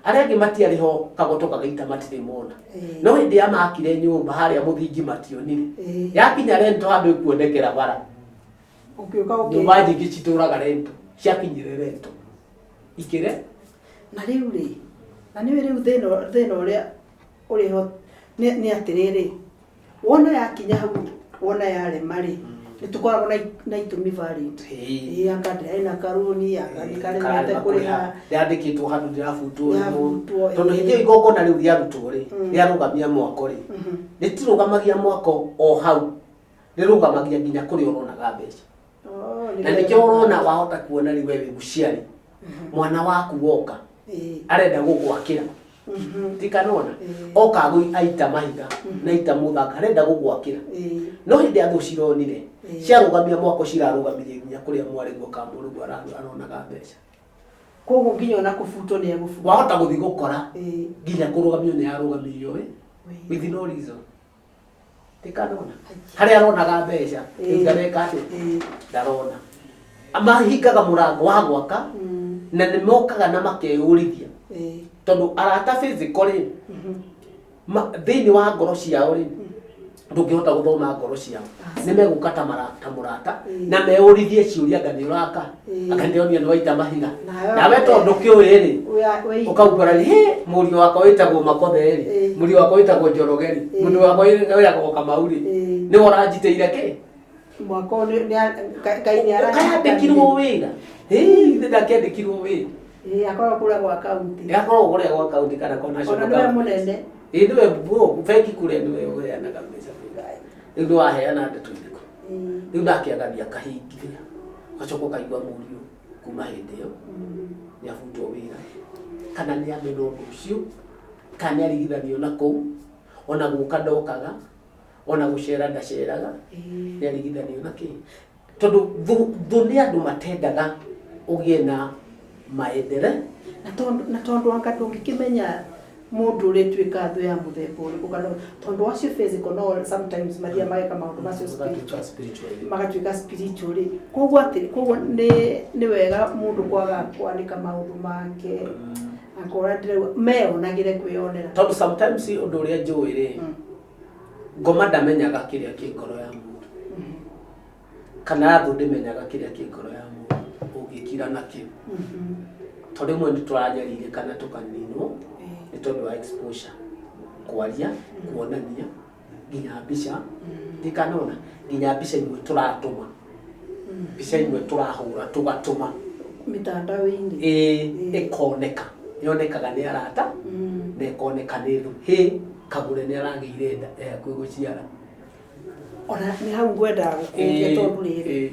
[SPEAKER 2] arĩa angĩ matiarĩ ho kagoto kagaita matirĩ mona. No hĩndĩ ya makire nyũmba harĩa mũthingi mationire. Yakinya rento handũ ĩkuonekera bara.
[SPEAKER 1] Ũkĩũka
[SPEAKER 2] Nyũmba nyingĩ citũraga rento, ciakinyire rento ikĩre.
[SPEAKER 1] Na rĩu rĩ, na nĩũĩ rĩu thĩna ũrĩa ũrĩ ho nĩ atĩrĩrĩ, wona yakinya hau, wona yarema rĩ, nĩ tũkoragwo na itũmi valid. Ĩĩ, anga ndĩrarĩ na karũni, anga nĩ karemete kũrĩha.
[SPEAKER 2] Yandĩkĩtwo handũ ndĩrabutwo rĩmwe.
[SPEAKER 1] Ndĩrabutwo,
[SPEAKER 2] Tondũ hĩndĩ ĩyo igongona rĩu rĩarutwo rĩ, rĩarũgamia mwako rĩ, rĩtirũgamagia mwako o hau, rĩrũgamagia nginya kũrĩa ũronaga mbeca.
[SPEAKER 1] Oh,
[SPEAKER 2] Na nĩkĩo ũrona wahota kuona rĩu we wĩ mũciari, mwana waku woka arenda gũgwakĩra, ti kanona, oka aita mahiga na aita mũthanga, arenda gũgwakĩra. No hĩndĩ ya thũ cironire ciarũgamia mwako, cirarũgamirie nginya kũrĩa mwarĩguo ka mũrũguo aronaga mbeca.
[SPEAKER 1] Koguo nginya ona kũbutwo nĩ egũbutwo.
[SPEAKER 2] Wahota gũthiĩ gũkora nginya kũrũgamio nĩ yarũgamirio ĩ with no reason. Ti kanona, harĩa aronaga mbeca rĩu ndareka atĩa? Ndarona. Mahingaga mũrango wa gwaka, na nĩ mokaga na makeyũrithia, tondũ arata physical rĩ, thĩinĩ wa ngoro ciao rĩ, ndũngĩhota gũthoma ngoro ciao. Nĩ megũka ta mũrata na meyũrithie ciũria, anga nĩ ũraka, anga nĩ ũronio nĩ waita mahiga. Nawe tondũ kĩũĩ rĩ, ũkaumbũra rĩ, "Hĩ, mũriũ wakwa wĩtagwo Makothe rĩ, mũriũ wakwa wĩtagwo Njoroge rĩ, mũriũ wakwa wĩtagwo Kamau rĩ, nĩwe ũranjitĩire kĩ?"
[SPEAKER 1] Mwako Ngai nĩ
[SPEAKER 2] Ũkayandĩkirwo wĩra? Hĩ, ithe ndakĩandĩkirwo wĩra.
[SPEAKER 1] Akorwo kũrĩa gwa kaunti.
[SPEAKER 2] Akorwo kũrĩa gwa kaunti kana kwa national
[SPEAKER 1] Ona nĩwe
[SPEAKER 2] government.
[SPEAKER 1] Mũnene.
[SPEAKER 2] Ĩ, nĩwe bengi kũrĩa nĩwe ũheanaga mbeca. Rĩu nĩwaheana ndeto irĩkũ? Rĩu nake agathiĩ akahingithia, ũgacoka ũkaigua mũriũ kuma hĩndĩ ĩyo nĩ abutwo wĩra, kana nĩ amena ũndũ ũcio, kana nĩ arigithanio na kũu, ona gũka ndokaga, ona gũcera ndaceraga, nĩ arigithanio na kĩ. Tondũ thũ nĩ andũ matendaga ũgĩe na maendere.
[SPEAKER 1] Na tondũ anga ndũngĩkĩmenya mũndũ ũrĩtuĩka thũ ya mũthemba ũrĩkũ, kana tondũ acio physical no sometimes mathiaga mageka maũndũ macio spiritual,
[SPEAKER 2] spiritually,
[SPEAKER 1] magatuĩka spiritual rĩ. Koguo atĩ koguo nĩ wega mũndũ kwaga kwanĩka maũndũ make, akorwo ndĩrauga meyonagĩre kwĩyonera.
[SPEAKER 2] Tondũ sometimes ũndũ ũrĩa njũĩ rĩ, ngoma ndamenyaga kĩrĩa kĩ ngoro ya mũndũ, kana thũ ndĩmenyaga kĩrĩa kĩ ngoro ya mũndũ ũngĩkira nakĩo, tondũ rĩmwe nĩ tũranyarirĩka na tũkaninwo nĩ tondũ wa exposure, kwaria, kuonania nginya mbica, ndikanona nginya mbica imwe tũratũma, mbica imwe tũrahũra tũgatũma
[SPEAKER 1] mitandao-inĩ.
[SPEAKER 2] Ĩĩ, ĩkoneka, yonekaga nĩ arata na ĩkoneka nĩ thũ. Hĩ, Kagũre nĩ aragĩire nda ĩ hakuhĩ gũciara.
[SPEAKER 1] Ona nĩ hau ngwendaga gũkũria, tondũ rĩrĩ,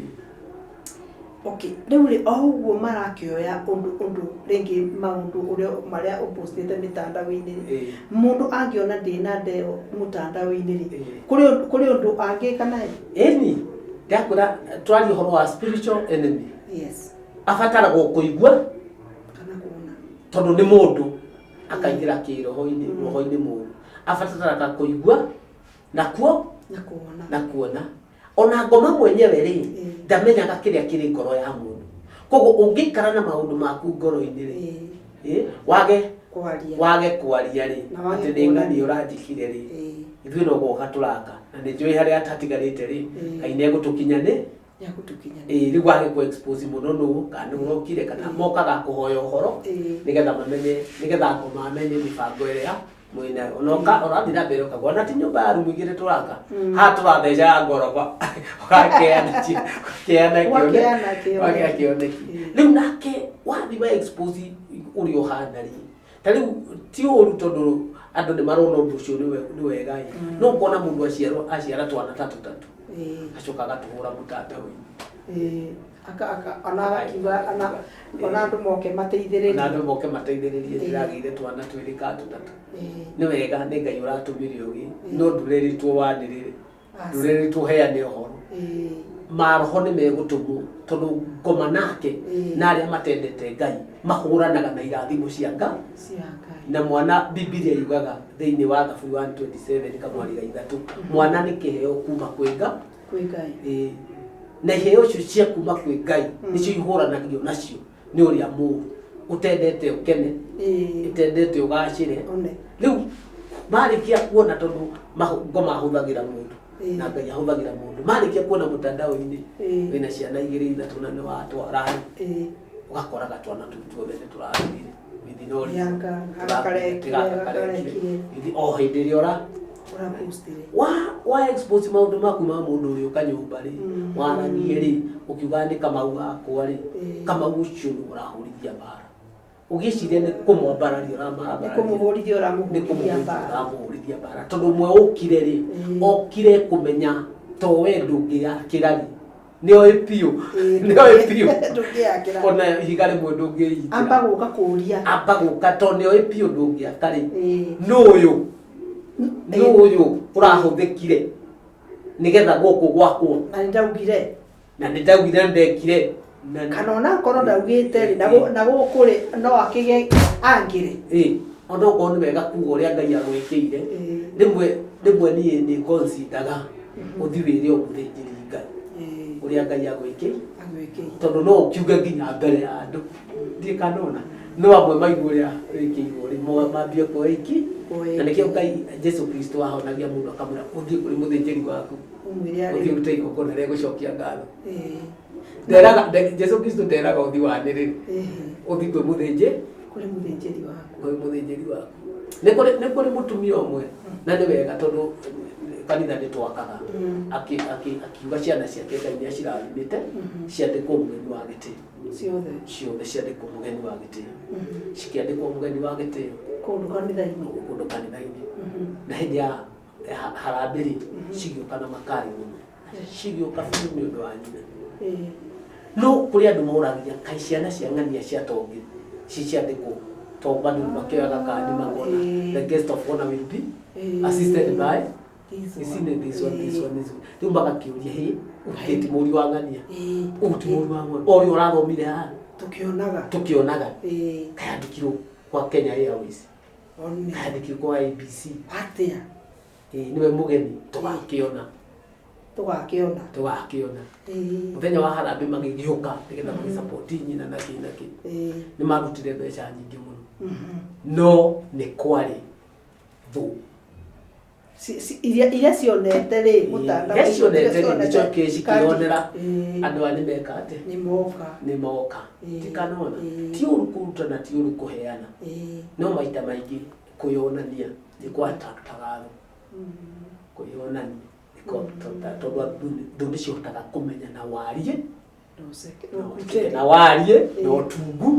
[SPEAKER 1] okay, rĩu rĩ, o ũguo marakĩoya ũndũ rĩngĩ maũndũ ũrĩa marĩa ũpostĩte mĩtandao-inĩ rĩ, mũndũ angĩona ndĩna ndeo mũtandao-inĩ rĩ, kũrĩ ũndũ angĩka nayo?
[SPEAKER 2] Ĩni ndakwĩra twaria ũhoro wa spiritual enemy, abataragwo kũigua
[SPEAKER 1] kana kuona,
[SPEAKER 2] tondũ nĩ mũndũ akaingĩra kĩroho-inĩ, roho-inĩ mũru, abataraga kũigua nakuo
[SPEAKER 1] na kuona,
[SPEAKER 2] na kuona. Ona ngoma mwenyewe rĩ, ndamenyaga kĩrĩa kĩrĩ ngoro ya mũndũ. Koguo ũngĩikara na maũndũ maku ngoro-inĩ rĩ, wage
[SPEAKER 1] kwaria,
[SPEAKER 2] wage kwaria rĩ,
[SPEAKER 1] Na wage
[SPEAKER 2] atĩ nĩ ng'ani
[SPEAKER 1] kuonania.
[SPEAKER 2] ũranjĩkire rĩ, ithuĩ no gwoka tũraka, na nĩ njũĩ harĩa hatigarĩte rĩ, Ngai nĩ egũtũkinya nĩ
[SPEAKER 1] Nĩagũtũkinya.
[SPEAKER 2] Ĩĩ, rĩu wage kũ expose mũno nũ kana nĩ ũrokire, kana mokaga kũhoya ũhoro, nĩgetha mamenye, nĩgetha ngoma amenye mĩbango ĩrĩa Mwĩna onoka ũrathiĩ na mbere ũkagwa na ti nyũmba ya rumu igĩrĩ tũraka haha tũratheca ya ngoroba ũgakeana ũgakeana
[SPEAKER 1] Ũgakeana kĩoneki.
[SPEAKER 2] ũgakea kĩoneki. Rĩu nake wathiĩ wa expose ũrĩa ũhana rĩ, ta rĩu ti ũru tondũ andũ nĩ marona ũndũ ũcio nĩ wega ĩ, no ũkona mũndũ aciarwo aciara twana ta tũtatũ, acoka agatũhũra mũtandao-inĩ.
[SPEAKER 1] Ona agakiuga ona andũ moke mateithĩrĩrie.
[SPEAKER 2] Na andũ moke mateithĩrĩrie, ndĩragĩire twana twĩrĩ ka tũtatũ. Nĩ wega, nĩ Ngai ũratũmire ũgĩ, no ndũrerĩtwo wanĩrĩre, ndũrerĩtwo ũheane ũhoro. Maroho nĩ megũtũmwo tondũ ngoma nake na arĩa matendete Ngai mahũranaga na irathimo cia Ngai.
[SPEAKER 1] Cia Ngai.
[SPEAKER 2] Na mwana, Bibilia yugaga thĩinĩ wa Thaburi 127 kamwari ga 3, mwana nĩ kĩheo kuma kwĩ Ngai.
[SPEAKER 1] Kwĩ Ngai.
[SPEAKER 2] Ĩĩ. Na iheo icio cia kuma kwĩ Ngai nĩcio ihũranagio nacio nĩ ũrĩa mũũru ũtendete ũkene, ũtendete ũgacĩre.
[SPEAKER 1] One.
[SPEAKER 2] Rĩu marĩkia kuona tondũ ngoma ahũthagĩra mũndũ na Ngai ahũthagĩra mũndũ, marĩkia kuona mũtandao-inĩ wĩna ciana igĩrĩ ithatũ na nĩ watwara rĩ, ũgakoraga twana tũu tuothe nĩ tũrathirire within all
[SPEAKER 1] Gaka gakarekire,
[SPEAKER 2] gaka karekire.
[SPEAKER 1] gakarekire.
[SPEAKER 2] O hĩndĩ ĩrĩa ũra
[SPEAKER 1] Ũrapostire.
[SPEAKER 2] Wa expose maũndũ maku ma mũndũ ũrĩa ũka nyũmba rĩ, waragie rĩ, ũkiuga nĩ Kamau gakwa rĩ, Kamau ũcio nĩ ũrahũrithia mbara, ũgĩciria nĩ kũmwambararia ũramwambararia.
[SPEAKER 1] Nĩ kũmũhũrithia
[SPEAKER 2] nĩ
[SPEAKER 1] ũramũhũrithia
[SPEAKER 2] kũmũhũrithia
[SPEAKER 1] mbara.
[SPEAKER 2] Ũramũhũrithia mbara tondũ ũmwe ũkire rĩ, okire kũmenya to we ndũngĩakĩra rĩ, nĩoĩ biũ, nĩoĩ biũ.
[SPEAKER 1] Ndũngĩakĩra.
[SPEAKER 2] Ona ihiga rĩmwe ndũngĩitĩra.
[SPEAKER 1] Amba gũka kũria.
[SPEAKER 2] Amba gũka tondũ nĩoĩ biũ ndũngĩaka rĩ, nũ ũyũ, nũ ũyũ ũrahũthĩkire nĩgetha gũkũ gwakwo.
[SPEAKER 1] Na nĩ ndaugire.
[SPEAKER 2] Na nĩ ndaugire ndekire. Na
[SPEAKER 1] Kana ona akorwo ndaugĩte rĩ, na gũkũ rĩ, no akĩgĩe angĩrĩ.
[SPEAKER 2] Ĩĩ, ona okorwo nĩ wega kuga ũrĩa Ngai agwĩkĩire, rĩmwe niĩ nĩ consider-ga ũthiĩ wĩre o mũthĩnjĩri Ngai ũrĩa Ngai agwĩkĩire.
[SPEAKER 1] Agwĩkĩire.
[SPEAKER 2] Tondũ no ũkiuge nginya mbere ya andũ. Ndiĩ kana ona. No amwe maigua ũrĩa wĩkĩirwo rĩ, mambie kuoya iki.
[SPEAKER 1] Kuoya
[SPEAKER 2] Na nĩkĩo
[SPEAKER 1] iki.
[SPEAKER 2] Ngai Jesu Kristo ahonagia mũndũ akamwĩra ũthiĩ kũrĩ mũthĩnjĩri waku.
[SPEAKER 1] Ũmwĩre arĩ.
[SPEAKER 2] Ũthiĩ ũrute igongona rĩa gũcokia ngatho. Nderaga, Jesu Kristo nderaga ũthiĩ wanĩrĩre. Ũthiĩ kwĩ mũthĩnjĩ.
[SPEAKER 1] Kũrĩ mũthĩnjĩri waku.
[SPEAKER 2] Kũrĩ mũthĩnjĩri waku. Nĩ kũrĩ mũtumia ũmwe, na nĩ wega tondũ kanitha nĩ twakaga. Akiuga ciana ciake Ngai nĩ acirathimĩte, ciandĩkwo mũgeni wa gĩtĩo.
[SPEAKER 1] Ciothe.
[SPEAKER 2] Ciothe ciandĩkwo mũgeni wa gĩtĩo. Cikĩandĩkwo mũgeni wa gĩtĩo.
[SPEAKER 1] Kũndũ kanitha-inĩ.
[SPEAKER 2] Kũndũ kanitha-inĩ. Na hĩndĩ ya harambee rĩ, cigĩũka na makari mũno. Cigĩũka biũ nĩ ũndũ wa nyina. No kũrĩ andũ moragia kaĩ ciana cia ng'ania cia tongi ciciandĩkwo tondũ bado makĩoyaga kandi makona the guest of honor will be assisted by
[SPEAKER 1] This one.
[SPEAKER 2] ici nĩ this one, this one, this one. Rĩu magakĩũria hĩ ũkĩti mũriũ wa ng'ania, ũyũ ti mũriũ wa ng'ania, o ũrĩa ũrathomire haha
[SPEAKER 1] Tũkĩonaga.
[SPEAKER 2] Tũkĩonaga kayandĩkirwo kwa Kenya Airways,
[SPEAKER 1] One.
[SPEAKER 2] kayandĩkirwo kwa ABC.
[SPEAKER 1] Atĩa?
[SPEAKER 2] Ĩĩ, nĩwe mũgeni tũgakĩona.
[SPEAKER 1] Tũgakĩona.
[SPEAKER 2] Tũgakĩona. Mũthenya wa harambee magĩgĩũka nĩgetha magĩcapoti nyina na kĩ na kĩ. Nĩ marutire mbeca nyingĩ mũno, no nĩ kwarĩ thũ.
[SPEAKER 1] Iria cionete rĩ mũtandao.
[SPEAKER 2] Iria cionete rĩ, nĩcio cikĩonera andũ aya nĩ meka atĩa.
[SPEAKER 1] Nĩ moka.
[SPEAKER 2] Nĩ moka. Tikanona ti ũru kũruta na ti ũru kũheana, no maita maingĩ kwĩyonania nĩ kwa-attractaga thũ. Kwĩyonania nĩ kwa-attractaga tondũ thũ nĩ cihotaga kũmenya na warie na warie na ũtungu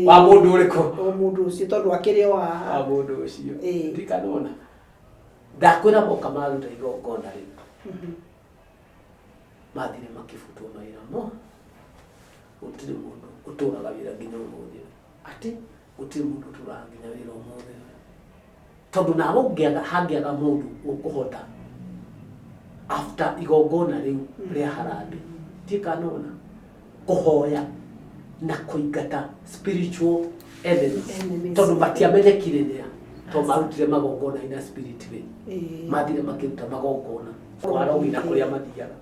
[SPEAKER 2] wa mũndũ ũrĩkũ.
[SPEAKER 1] O mũndũ ũcio tondũ akĩrĩ o haha.
[SPEAKER 2] Wa mũndũ ũcio. Ndikanona ndakwĩra moka maruta igongona rĩ, mathire makĩbutwo mawĩra mo, gũtirĩ mũndũ ũtũraga wĩra nginya ũmũthĩ.
[SPEAKER 1] Atĩ?
[SPEAKER 2] Gũtirĩ mũndũ ũtũraga nginya wĩra ũmũthĩ tondũ nawe ũngĩaga hangĩaga mũndũ ũkũhota after igongona rĩu rĩa harambee tikanona kũhoya na kũingata spiritual enemies.
[SPEAKER 1] Enemies.
[SPEAKER 2] Tondũ matiamenyekire nĩa tondũ marutire magongona ina spirit way. Mathire makĩruta magongona kwa rogi na kũrĩa mathiaga.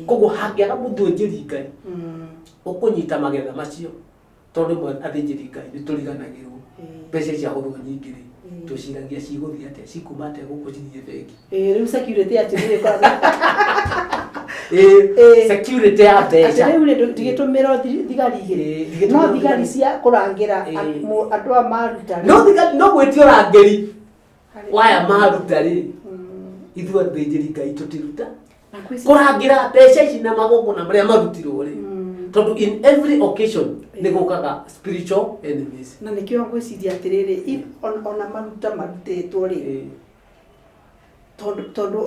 [SPEAKER 2] Koguo hangĩaga mũthĩnjĩri Ngai ũkũnyita magetha macio, tondũ rĩmwe athĩnjĩri Ngai nĩ tũriganagĩrwo mbeca ciahũthwo nyingĩ rĩ, twĩciragia cigũthiĩ atĩa, cikuma atĩa gũkũ cithiĩ bengi.
[SPEAKER 1] Ĩĩ, rĩu security atĩ nĩ ĩkoragwo
[SPEAKER 2] Ĩĩ, security ya
[SPEAKER 1] atĩ
[SPEAKER 2] mbeca.
[SPEAKER 1] Rĩu rĩ, ndigĩtũmĩrwo thigari igĩrĩ.
[SPEAKER 2] Ĩĩ,
[SPEAKER 1] no
[SPEAKER 2] ndigĩtũmĩrwo
[SPEAKER 1] thigari
[SPEAKER 2] thigari.
[SPEAKER 1] cia kũrangĩra andũ aya maruta
[SPEAKER 2] No thigari no gwĩtio rangĩri. Waya maruta rĩ, ithuĩ athĩnjĩri Ngai tũtiruta. Kũrangĩra mbeca ici na magongona marĩa marutirwo rĩ, tondũ in every occasion nĩ gũkaga spiritual enemies.
[SPEAKER 1] Na nĩkĩo ngwĩciria atĩrĩrĩ, ona maruta marutĩtwo rĩ, tondũ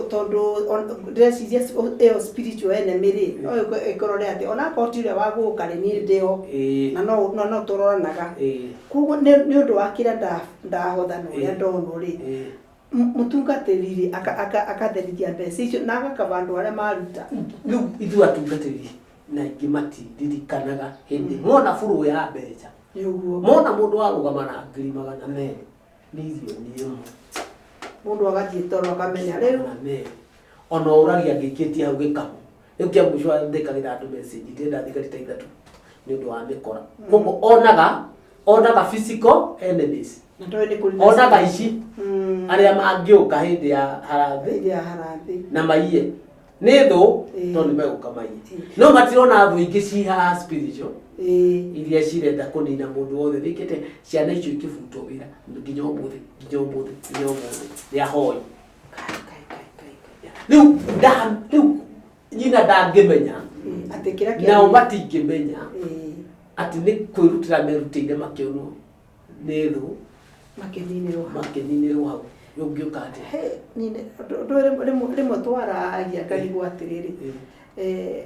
[SPEAKER 1] ndĩreciria ĩyo spiritual enemy rĩ, no ĩkorore atĩ onakorwo ti ũrĩa wa gũka rĩ, niĩ ndĩho na no tũroranaga. Koguo nĩ ũndũ wa kĩrĩa ndahotha na ũrĩa ndonwo rĩ, mũtungatĩri rĩ, akatherithia mbeca icio na agakaba andũ arĩa maruta.
[SPEAKER 2] Rĩu ithuĩ atungatĩri na aingĩ matiririkanaga hĩndĩ mona burũ ya mbeca.
[SPEAKER 1] Nĩ ũguo.
[SPEAKER 2] Mona mũndũ arũgama na 200,000, 1,000,000.
[SPEAKER 1] Mũndũ agathiĩ toro akamenya rĩu.
[SPEAKER 2] 200. Ona ũragia ngĩikĩtie hau gĩkabu. Rĩu kĩa mũico ndĩkagĩra andũ message, ndĩrenda thigari ta ithatũ nĩ ũndũ wa mĩkora. Koguo onaga physical enemies.
[SPEAKER 1] Na ndoĩ nĩ kũrĩ na
[SPEAKER 2] Onaga ici arĩa mangĩũka hĩndĩ ya harambee.
[SPEAKER 1] Hĩndĩ ya harambee.
[SPEAKER 2] Na maiye. Nĩ thũ, tondũ nĩ megũka maiye. No matirona thũ ingĩ ci haha spiritual. Iria cirenda kũnina mũndũ wothe. Wĩkĩte ciana icio ikĩbutwo wĩra nginya ũmũthĩ, nginya ũmũthĩ, nginya ũmũthĩ. Nĩ ahoi.
[SPEAKER 1] Kai, kai, kai, kai, kai.
[SPEAKER 2] Rĩu rĩu nyina ndangĩmenya.
[SPEAKER 1] Atĩ kĩrĩa kĩarĩ-
[SPEAKER 2] Nao matingĩmenya atĩ nĩ kwĩrutĩra merutĩire makĩonwo nĩ thũ.
[SPEAKER 1] Makĩninĩrwo hau.
[SPEAKER 2] Makĩninĩrwo hau. Ũngĩũka atĩa?
[SPEAKER 1] He, nĩ ũndũ rĩmwe twaragia ngarigwo atĩrĩrĩ.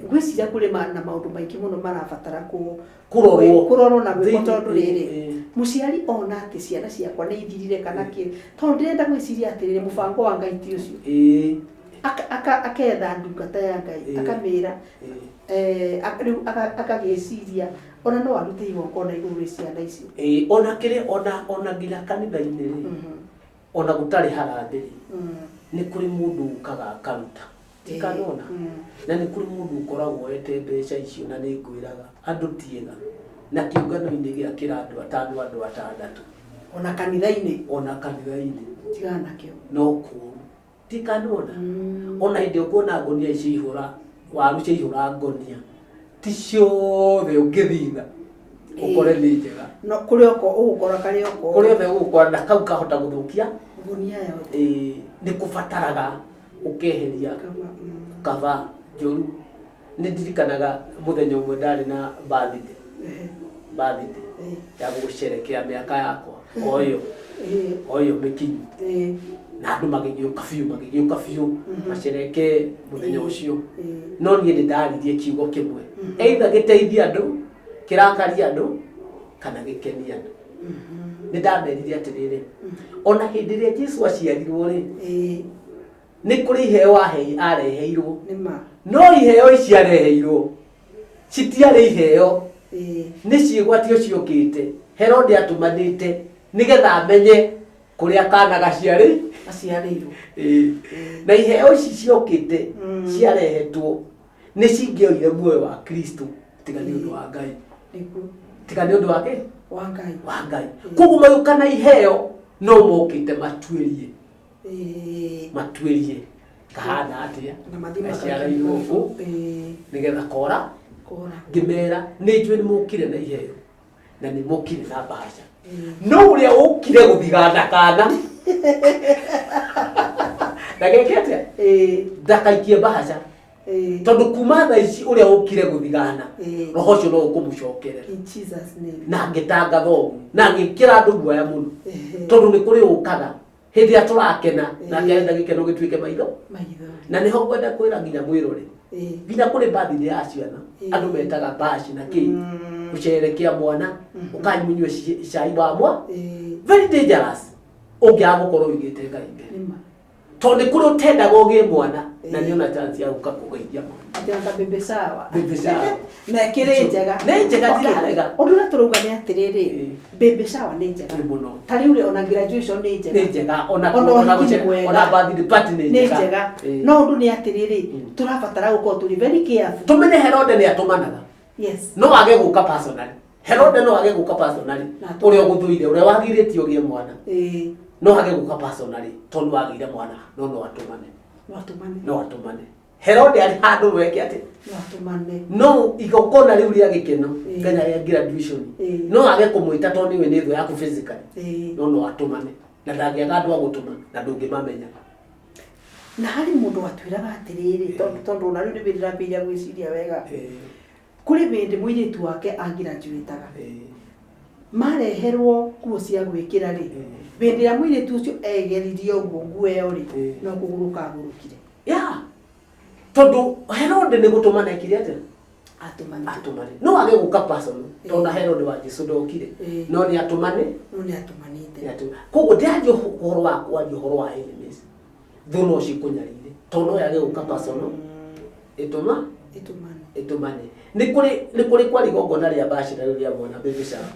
[SPEAKER 1] Ngwĩciria kũrĩ na maũndũ maingĩ mũno marabatara
[SPEAKER 2] Kũrorwo.
[SPEAKER 1] kũrorwo na gwĩkwo
[SPEAKER 2] Thĩinĩ,
[SPEAKER 1] tondũ rĩrĩ, mũciari ona atĩ ciana ciakwa nĩ ithirire kana kĩ, tondũ ndĩrenda gwĩciria atĩrĩrĩ, mũbango wa Ngai ti ũcio. Aketha ndungata ya Ngai, akamĩra, rĩu akagĩciria ona no arute igongona igũrũ rĩa ciana icio.
[SPEAKER 2] Ona kĩrĩ, ona nginya kanitha-inĩ rĩ, ona gũtarĩ harambee rĩ, nĩ kũrĩ mũndũ ũkaga akaruta. Ti kanona. Na nĩ kũrĩ mũndũ ũkoragwo oete mbeca icio, na nĩ ngwĩraga andũ ti ega. Na kĩũngano-inĩ gĩa kĩra andũ atano, andũ atandatũ.
[SPEAKER 1] Ona kanitha-inĩ.
[SPEAKER 2] Ona kanitha-inĩ.
[SPEAKER 1] Tigana nakĩo.
[SPEAKER 2] No kũũru. Ti kanona. Ona hĩndĩ ũkuona ngonia ciaihũra, waru ciaihũra ngonia, ti ciothe ũngĩthitha ũkore nĩ njega.
[SPEAKER 1] No kũrĩ oko ũgũkora karĩ oko.
[SPEAKER 2] Kũrĩ othe ũgũkora na kau kahota gũthũkia
[SPEAKER 1] ngonia yothe.
[SPEAKER 2] Nĩ kũbataraga ũkeheria kaba njũru. Nĩ ndirikanaga mũthenya ũmwe ndarĩ na birthday. Birthday ya gũcerekea mĩaka yakwa o ĩyo. O ĩyo mĩkinyu. Na andũ magĩgĩũka biũ, magĩgĩũka biũ, macerekee mũthenya ũcio. No niĩ nĩ ndaririe kiugo kĩmwe. Either gĩteithie andũ, kĩrakarie andũ, kana gĩkenie andũ. Nĩ ndamerire atĩrĩrĩ, ona hĩndĩ ĩrĩa Jesũ aciarirwo rĩ, nĩ kũrĩ iheo areheirwo.
[SPEAKER 1] Nĩ ma.
[SPEAKER 2] No iheo ici areheirwo citiarĩ iheo. Nĩ ciĩgwatio ciokĩte. Herode atũmanĩte nĩgetha amenye kũrĩa kana gaciarĩ.
[SPEAKER 1] Aciarĩirwo.
[SPEAKER 2] Na iheo ici ciokĩte ciarehetwo nĩ cingĩoire muoyo wa Kristo tiga nĩ ũndũ wa Ngai.
[SPEAKER 1] Nĩguo.
[SPEAKER 2] Tiga nĩ ũndũ wa kĩ?
[SPEAKER 1] Wa Ngai.
[SPEAKER 2] Wa Ngai. Koguo magĩũka na iheo no mokĩte matuĩrie. Matuĩrie kahana atĩa?
[SPEAKER 1] Na mathiĩ
[SPEAKER 2] Gaciarĩirwo kũ? Nĩgetha kora.
[SPEAKER 1] Kora.
[SPEAKER 2] Ngĩmera nĩ njũĩ nĩ mũkire na iheo na nĩ mũkire na mbaca. No ũrĩa ũkire gũthigana kana ndageke atĩa? Ndakaikie mbaca. Tondũ kuma thaa ici ũrĩa ũkire gũthigana, roho ũcio no ũkũmũcokerera.
[SPEAKER 1] In Jesus name.
[SPEAKER 2] Na ngĩtangatha ũguo, na ngĩkĩra andũ guoya mũno. Tondũ nĩ kũrĩ ũkaga hĩndĩ ĩrĩa tũrakena, nake arenda gĩkeno gĩtuĩke maitho.
[SPEAKER 1] Maitho.
[SPEAKER 2] Na nĩho ngwenda kwĩra nginya mwĩrore. Nginya kũrĩ birthday ya ciana, andũ metaga bash na kĩ. Gũcerekea mwana, ũkanyunyue cai wa mwa. Very dangerous. Ũngĩaga gũkorwo ũigĩte Ngai mbere.
[SPEAKER 1] Nĩma.
[SPEAKER 2] Tondũ nĩ kũrĩ ũtendaga ũgĩe mwana, na nĩona chance ya gũka kũgeithia mwana.
[SPEAKER 1] Atĩ anga baby shower.
[SPEAKER 2] Baby shower.
[SPEAKER 1] Na ĩkĩrĩ njega.
[SPEAKER 2] Nĩ njega,
[SPEAKER 1] Okay.
[SPEAKER 2] ndirarega.
[SPEAKER 1] Ũndũ ũrĩa tũrauga nĩ atĩrĩrĩ, baby shower nĩ njega.
[SPEAKER 2] Nĩ mũno.
[SPEAKER 1] Ta rĩu rĩ, ona graduation nĩ njega.
[SPEAKER 2] Nĩ njega,
[SPEAKER 1] Ona ũhiki nĩ mwega.
[SPEAKER 2] ona birthday party nĩ
[SPEAKER 1] Nĩ
[SPEAKER 2] njega.
[SPEAKER 1] njega. No ũndũ nĩ atĩrĩrĩ, tũrabatara gũkorwo tũrĩ very careful.
[SPEAKER 2] Tũmenye Herode nĩ atũmanaga.
[SPEAKER 1] Yes.
[SPEAKER 2] No age gũka personally. Herode no age gũka personally.
[SPEAKER 1] Na atũmane.
[SPEAKER 2] Ũrĩa ũgũthũire, ũrĩa wagirĩtie ũgĩe mwana. No age gũka personally, tondũ wagĩire mwana, no no atũmane.
[SPEAKER 1] No atũmane.
[SPEAKER 2] No atũmane. Herode arĩ handũ weke atĩ.
[SPEAKER 1] No atũmane.
[SPEAKER 2] No igongona rĩu rĩa gĩkeno, nginya rĩa graduation. No age kũmwĩta tondũ nĩwe nĩ thũ yaku physically. No no atũmane. Na ndangĩaga andũ a gũtũma na ndũngĩmamenya.
[SPEAKER 1] Na harĩ mũndũ watwĩraga atĩrĩrĩ, tondũ ona rĩu nĩ ndĩrambĩrĩria gwĩciria wega, kũrĩ hĩndĩ mũirĩtu wake agraduĩtaga, mareherwo nguo cia gwĩkĩra rĩ, hĩndĩ ĩrĩa mũirĩtu ũcio egeririe ũguo nguo ĩyo rĩ, no kũgũrũka agũrũkire.
[SPEAKER 2] Ya, tondũ Herode nĩ gũtũmana ekire atĩa?
[SPEAKER 1] Atũmanire.
[SPEAKER 2] Atũmane. No age gũka personal, tondũ na Herode wa Jesu ndokire, no nĩ atũmane.
[SPEAKER 1] No nĩ atũmanĩte.
[SPEAKER 2] Nĩ atũmane. Koguo ndĩraria ũhoro wa kwaria ũhoro wa enemies, thũ no cikũnyarire, tondũ no yage gũka personal, ĩtũma
[SPEAKER 1] ĩtũmane.
[SPEAKER 2] Ĩtũmane. Nĩ kũrĩ kwa igongona rĩa bachelor rĩu rĩa mwana baby shower,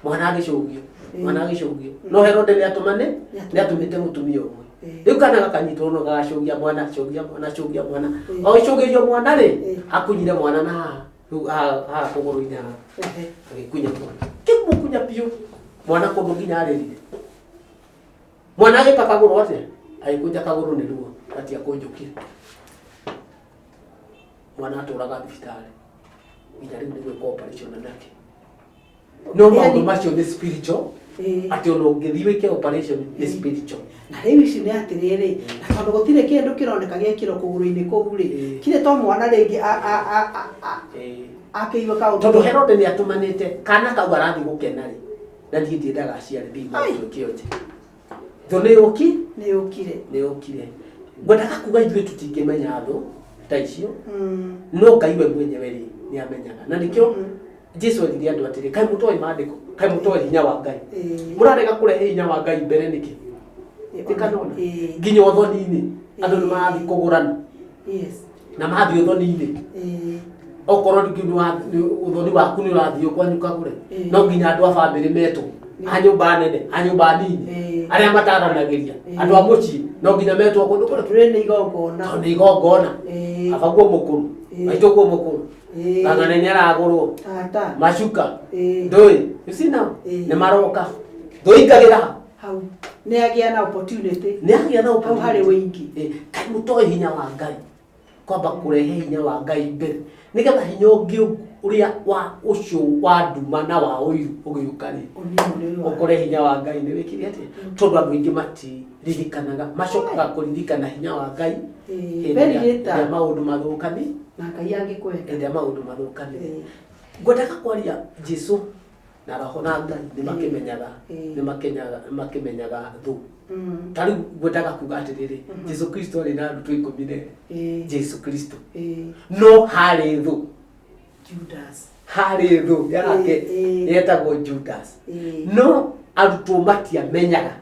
[SPEAKER 2] mwana agĩcũgio, mwana agĩcũgio, no Herode nĩ atũmane, nĩ atũmĩte mũtumia ũmwe. Rĩu kana gakanyitwo no gagacũgia mwana, cũgia mwana, cũgia mwana. O gĩcũgĩrio mwana rĩ, akunyire mwana na haha rĩu haha haha kũgũrũ-inĩ haha. Agĩkunya mwana, kĩmũkunya biũ mwana kũndũ nginya arĩrire. Mwana agĩka kagũrũ atĩa? Agĩkũnja kagũrũ nĩ ruo gatiakũnjũkire. Mwana atũraga thibitarĩ nginya rĩu nĩ gwĩka operation na nake. No maũndũ macio nĩ spiritual, atĩ ona ũngĩthiĩ wĩke operation nĩ spiritual.
[SPEAKER 1] Na rĩu ici nĩ atĩrĩrĩ, na tondũ gũtirĩ kĩndũ kĩroneka gĩekĩrwo kũgũrũ-inĩ kũu rĩ, kirĩ to mwana rĩngĩ akĩigua kaũndũ.
[SPEAKER 2] Tondũ Herode nĩ atũmanĩte kana kau arathiĩ gũkena rĩ, na niĩ ndiendaga aciare thĩinĩ wa kĩonje. Thũ nĩ yũki.
[SPEAKER 1] Nĩ yũkire.
[SPEAKER 2] Nĩ yũkire. Ngwendaga kuga ithuĩ tũtingĩmenya thũ ta icio, no Ngai we mwenyewe rĩ, nĩ amenyaga. Na nĩkĩo Jesu erire andũ atĩrĩ, kaĩ mũtoĩ maandĩko, kaĩ mũtoĩ hinya wa Ngai, mũrarega kũrehe hinya wa Ngai mbere nĩkĩ? Tikanona nginya ũthoni-inĩ andũ nĩ marathiĩ kũgũrana. Na mathiĩ ũthoni-inĩ, okorwo rĩngĩ ũthoni waku nĩ ũrathiĩ kwanyu kagũre, no nginya andũ a bamĩrĩ metwo, a nyũmba nene, a nyũmba nini, arĩa mataranagĩria, andũ a mũciĩ no nginya metwo kũndũ kũrĩa.
[SPEAKER 1] Tũrĩ nĩ igongona.
[SPEAKER 2] Tondũ nĩ igongona. Abaguo mũkũrũ, maitũguo mũkũrũ, kang'ane nĩ aragũrwo
[SPEAKER 1] Tata.
[SPEAKER 2] macuka, ndũĩ, you see now, nĩ maroka thũ ingagĩra ha?
[SPEAKER 1] Hau nĩ agĩa na opportunity.
[SPEAKER 2] Nĩ agĩa na
[SPEAKER 1] hau harĩ
[SPEAKER 2] opportunity.
[SPEAKER 1] wĩingĩ.
[SPEAKER 2] Kaĩ mũtoĩ hinya wa Ngai? Kwamba kũrehe hinya wa Ngai mbere nĩgetha hinya ũngĩ ũrĩa wa ũcio wa nduma na wa ũiru ũgĩũka rĩ,
[SPEAKER 1] ũnini nĩ wa
[SPEAKER 2] ũkore hinya wa Ngai nĩ wĩkire atĩa. Tondũ andũ aingĩ matiririkanaga, macokaga kũririkana hinya wa Ngai hĩndĩ
[SPEAKER 1] very
[SPEAKER 2] ĩrĩa
[SPEAKER 1] later.
[SPEAKER 2] ĩrĩa maũndũ mathũkani.
[SPEAKER 1] Na Ngai angĩkwenda.
[SPEAKER 2] Hĩndĩ ĩrĩa maũndũ mathũkanire. Ngwendaga kwaria Jesu na roho na Ngai nĩ makĩmenyaga, nĩ makĩmenyaga thũ. Ta rĩu ngwendaga kuga atĩrĩrĩ, Jesu Kristo arĩ na arutwo 12. Jesu Kristo, no harĩ thũ.
[SPEAKER 1] Judas.
[SPEAKER 2] Harĩ thũ yake yetagwo Judas, no arutwo matiamenyaga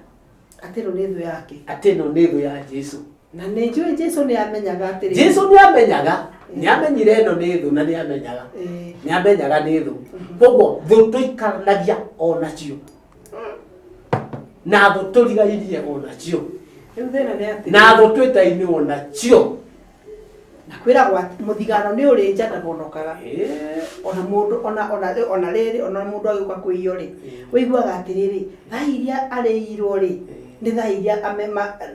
[SPEAKER 1] atĩ ĩno nĩ thũ yake,
[SPEAKER 2] atĩ ĩno nĩ thũ ya Jesu.
[SPEAKER 1] Na nĩ njũĩ Jesu nĩ amenyaga atĩrĩ.
[SPEAKER 2] Jesu nĩ amenyaga, nĩ amenyire ĩno nĩ thũ, na nĩ amenyaga, nĩ amenyaga nĩ thũ. Koguo thũ tũikaranagia onacio na thũ tũrigairie onacio.
[SPEAKER 1] Rĩu thĩna nĩ atĩ
[SPEAKER 2] Na thũ twĩtaine onacio.
[SPEAKER 1] Na kwĩragwo atĩ mũthigano nĩ ũrĩ nja ndahonokaga. Ona mũndũ ona rĩrĩ, ona mũndũ agĩũka kwĩiywo rĩ, ũiguaga atĩrĩrĩ, thaa iria arĩirwo rĩ, nĩ thaa iria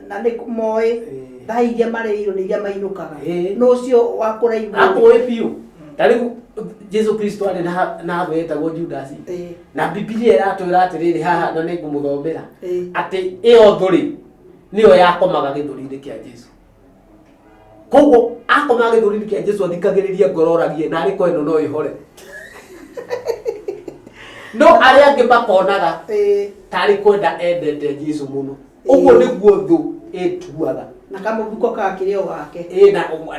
[SPEAKER 1] na nĩ moĩ thaa iria marĩirwo nĩ iria mainũkaga. No ũcio wa kũraihu
[SPEAKER 2] akũĩ biũ. Ta rĩu Jesu Kristo arĩ na thũ yetagwo Judas, na Bibilia ĩratwĩra atĩrĩrĩ haha, na nĩ ngũmũthomera, atĩ ĩyo thũ rĩ, nĩyo yakomaga gĩthũri-inĩ kĩa Jesu. Koguo akomaga gĩthũri-inĩ kĩa Jesu athikagĩrĩria ngoro oragie na arĩ ko ĩno no ĩhore, no arĩa angĩ makonaga tarĩ kwenda endete Jesu mũno. Ũguo nĩguo thũ ĩtuaga.
[SPEAKER 1] Na kamũhuko kakĩrĩ o gake.
[SPEAKER 2] Ĩ,